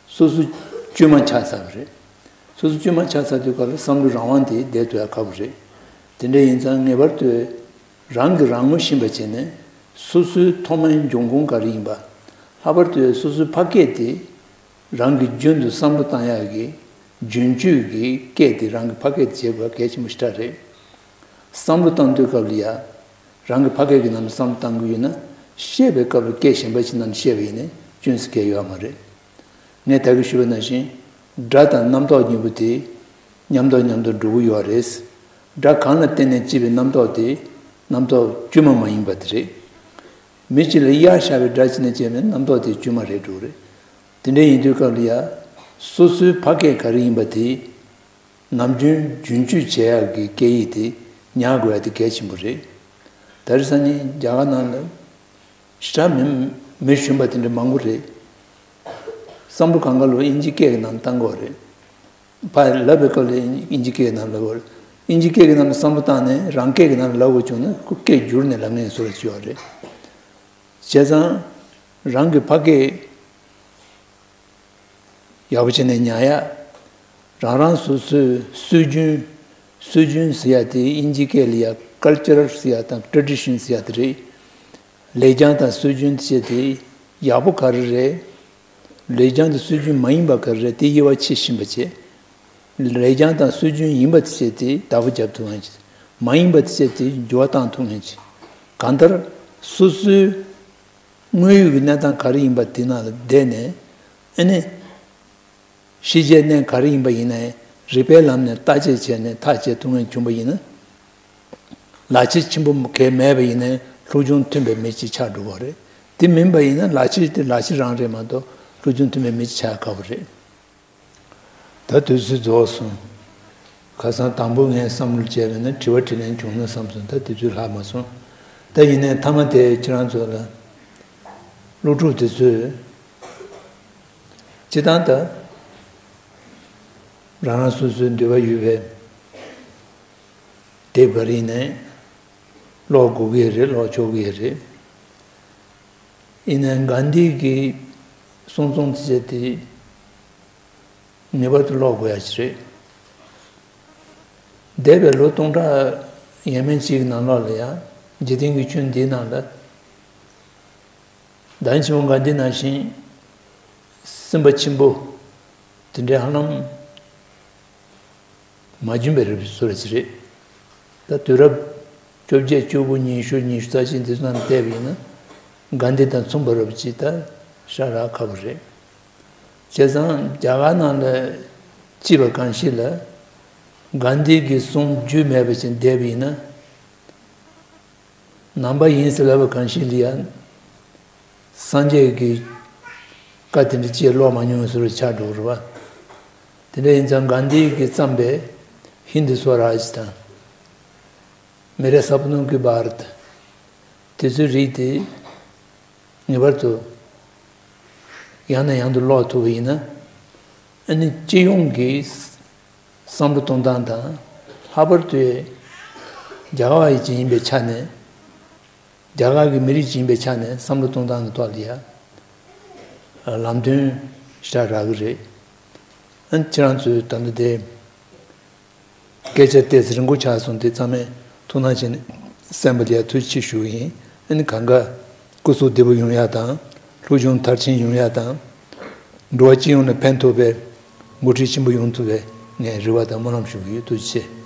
སོ་སོ་བཅོས་མ་ཆགས་ཚར་བ་རེད། སོ་སོ་བཅོས་མ་ཆགས་ཚར་དུས་ཀར་བསམ་བློའི་རང་དབང་དེ་བསྡད་ཐུབ་ཡ་ཁག་པོ་རེད། དེ་འདྲ་ཡིན་ཙང་ངེས་པར་དུ། རང་གིས་རང་ངོ་ཤེས་པ་བྱས་ནས། སོ་སོའི་ཐོག་མའི་འབྱུང་ཁུངས་ག་རེ་ཡིན་པ། ལྷག་པར་དུ་སོ་སོའི་ཕ་སྐད་དེ། རང་གི་རྒྱུན་དུ་བསམ་བློ་བཏང་ཡག་གི་རྒྱུན་སྤྱོད་ཀྱི་སྐད་དེ་རང་གི་ཕ་སྐད་དེ་བྱེད་དགོས་པ་གལ་ཆེན་པོ་ཞེ་དྲག་རེད། བསམ་བློ་བཏང་དུས་སྐབས་ལ་ཡ། རང་གི་ཕ་སྐད་ཀྱི་ནང་དུ་བསམ་བློ་བཏང་གི་ཡོད་ན། བཤད་པའི་སྐབས་ལ་སྐད་གཞན་པ་ཞིག་ནང་དུ་བཤད་པ་ཡིན་ན་སྐྱོན་ཟེར་མཁན་ཡོད་མ་རེད། ངས་ད་གིན་ཞུས་པ་ནང་བཞིན། སྒྲ་དང་རྣམ་རྟོག་གཉིས་པོ་དེ་མཉམ་དུ་མཉམ་དུ་འགྲོ་གི་ཡོད་རེད། སྒྲ་གང་ལ་བརྟེན་ནས་སྐྱེས་པའི་རྣམ་རྟོག་དེ་རྣམ་རྟོག་བཅོས་མ་མ་ཡིན་པ་དེ་རེད། མི་གཅིག་ལ་གཡག་ཤ་བའི་སྒྲ་གཅིག་ནས་སྐྱེས་པའི་རྣམ་རྟོག་དེ་བཅོས་མ་རེད་འགྲོ་གི་རེད། དེ་འདྲ་ཡིན་དུས་སྐབས་ལ་ཡ། སོ་སོའི་ཕ་སྐད་ག་རེ་ཡིན་པ་དེ། ནམ་རྒྱུན་རྒྱུན་སྤྱོད་བྱེད་ཡག་གི་སྐད་ཡིག་དེ་ཉར་དགོས་ཡ་དེ་གལ་ཆེན་པོ་རེད། ད་རེས་སང་ཉིན་རྒྱ་གར་ནང་ལ་ཞེ་དྲག་མི་མི་གཞོན་པ་དེ་འདྲ་མང་པོ་རེད། བསམ་བློ་གང་ག་ལོ་དབྱིན་ཇི་སྐད་ཀྱི་ནང་བཏང་གི་ཡོད་རེད། ཕར་ལབ་པའི་སྐབས་ལ་དབྱིན་ཇི་སྐད་ཀྱི་ནང་ལབ་ཡོད་རེད། དབྱིན་ཇི་སྐད་ཀྱི་ནང་ལ་བསམ་བློ་བཏང་ནས་རང་སྐད་ཀྱི་ནང་ལ་ལབ་དགོས་བྱུང་ན་ཁོ་སྐད་བསྒྱུར་ནས་ལབ་མཁན་བཟོ་འདྲ་ཅིག་ཡོད་རེད། བྱས་ཙང་རང་གི་ཕ་སྐད་ཡག་པོ་བྱས་ནས་ཉར་ཡ། རང་རང་སོ་སོའི་སྲོལ་རྒྱུན། སྲོལ་རྒྱུན་ཟེར་ཡ་དེ་དབྱིན་ཇིའི་སྐད་ལ་ཡ་ཀལ་ཅར་ཟེར་ཡ་དང་ཊ་རེ་ཌི་ཤན་ཟེར་ཡ་དེ་རེད། ལེགས་བྱང་དང་སྲོལ་རྒྱུན་དེ་བྱས་ཏེ་ཡག་པོ་ག་རེ་རེད། ལེགས་བྱང་དང་སྲོལ་རྒྱུན་མ་ཡིན་པ་ག་རེ་རེད། དེ་དབྱེ་བ་ཕྱེ་ཤེས་པ་བྱས། ལེགས་བྱང་དང་སྲོལ་རྒྱུན་ཡིན་པ་དེ་བྱས་ཏེ་བདག་པོ་རྒྱབ་ཐུབ་མཁན་ཅིག་མ་ཡིན་པ་དེ་བྱས་ཏེ་འགྱུར་བ་བཏང་ཐུབ་མཁན་ཅིག་གང་ལྟར་སོ་སོའི་དངོས་ཡོད་ཀྱི་གནས་སྟངས་ག་རེ་ཡིན་པ་དེ་ནང་ལ་བསྡད་ནས། ཨ་ནི། ཤེས་བྱའི་གནས་ག་རེ་ཡིན་པ་ཡིན་ནའི་རིགས་པའི་ལམ་ནས་བརྟག་དཔྱད་བྱས་ནས་ཐག་བཅད་ཐུབ་མཁན་བྱུང་པ་ཡིན་ན། ལག་ཁྱེར་ཆེན་པོ་གང་ཡང་མེད་པ་ཡིན་ནའི་སློབ་སྦྱོང་ཐོན་པའི་མི་ཅིག་ཆགས་འགྲོ་གི་རེད། དེ་མིན་པ་ཡིན་ན་ལག་ཁྱེར་དེ་ལག་ཁྱེར་རང་རེད་མ་གཏོགས་སློབ་སྦྱོང་ཐོན་པའི་མི་ཅིག་ཆགས་ཁག་པོ་རེད། ད་དུས་ཚོད་རྫོགས་སོང་། ཁ་སང་དང་པོ་ངས་བསམ་བློ་བྱས་པ་ན་དྲི་བ་དྲིས་ལན་བྱུང་ན་བསམ་སོང་། ད་དུས་ཚོད་ལྷག་མ་སོང་། ད་ཡིན་ནའི་མཐའ་མ་དེ་ཁྱེད་རང་ཚོ་ལ། སློབ་ཕྲུག་དེ་ཚོས། སྤྱིར་བཏང་ད། རང་རང་སོ་སོའི་འདོད་པ་ཡོད་པའི་དེབ་ག་རེ་ཡིན་ནའི་ཀློག་དགོས་ཀྱི་རེད། ཀློག་ཆོག་གི་རེད། ཡིན་ནའི་གྷན་དྷི་གི་གསུང་རྩོམ་དེ་བྱས་ཏེ་ངེས་པར་དུ་ཀློག་དགོས་ཡ་ཞིག་རེད། འདས་པའི་ལོ་སྟོང་ཕྲག་ཡས་མས་ཅིག་གི་ནང་ལོགས་ལ་ཡང་འཇིག་རྟེན་གྱི་ཆོས་འདིའི་ནང་ལ། བདག་ཉིད་ཆེན་པོ་གྷན་དྷི་ནང་བཞིན་སེམས་དཔའ་ཆེན་པོ་དེ་འདྲའི་ཧ་ལམ་མ་བྱུང་བའི་རབས་སུ་ར་ཅི་རེད། ད་དུས་རབས་བཅོ་བརྒྱད་བཅུ་དགུ་ཉི་ཤུ་ཉི་ཤུ་རྩ་གཅིག་འདི་ཚོ་ནང་བལྟས་པ་ཡིན་ན། གྷན་དྷི་དང་མཚུངས་པ་རབ་ཅིག་ད་ཧྲ་རག་ཁག་པོ་རེད། བྱས་ཙང་རྒྱ་གར་ནང་ལ་སྐྱེས་པ་གང་ཞིག་ལ་གྷན་དྷི་གི་གསུང་རྒྱུས་མེད་པ་ཅིག་བསྡད་པ་ཡིན་ན། ནང་པ་ཡིན་ཟེར་ལབ་པ་གང་ཞིག་ལ་ཡང་སངས་རྒྱས་ཀྱི་བཀའ་དེ་འདྲ་ཅིག་ཀློག་མ་མྱོང་བའི་བཟོ་འདྲ་ཆགས་འགྲོ་གི་རེད་བ། དེ་འདྲ་ཡིན་ཙང་གྷན་དྷི་གིས་བརྩམས་པའི་ཧིན་དི་སྭ་རཱཇ་དང་། མེ་རེ་སབ་ནོ་ཀི་བྷ་རཏ། དེ་ཚོའི་རིགས་དེ་ངེས་པར་དུ་ཡང་ནས་ཡང་དུ་ཀློག་ཐུབ་པ་ཡིན་ན། ཨ་ནི་སྤྱི་ཡོངས་ཀྱི་བསམ་བློ་གཏོང་སྟངས་དང་། ལྷག་པར་དུ་རྒྱ་གར་བ་ཅིག་ཡིན་པའི་ཆ་ནས། རྒྱ་གར་གྱི་མི་རིགས་ཅིག་ཡིན་པའི་ཆ་ནས་བསམ་བློ་གཏོང་སྟངས་ཀྱི་ཐོག་ལ་ཡ་ལམ་སྟོན་ཞེ་དྲག་རག་གི་རེད། ཨ་ནི་ཁྱེད་རང་ཚོས་ད་ལྟ་དེ། སྐད་ཆ་ཏོག་ཙམ་རིང་པོ་ཆགས་སོང་། དེ་ཚང་མས་ཐུགས་སྣང་བྱས་ནས་གསན་པ་ལ་ཡ་ཐུགས་རྗེ་ཆེ་ཞུ་གི་ཡིན། ཨ་ནི་གང་ག་སྐུ་གཟུགས་བདེ་པོ་ཡོང་ཡ་དང་། ལྷུག་བྱུང་མཐར་ཕྱིན་ཡོང་ཡ་དང་། འགྲོ་བ་སྤྱི་ཡོངས་ལ་ཕན་ཐོགས་པའི་འགོ་ཁྲིད་ཆེན་པོ་ཡོང་ཐུབ་པའི་ངས་རེ་བ་དང་སྨོན་ལམ་ཞུ་གི་ཡོད། ཐུགས་རྗེ་ཆེ།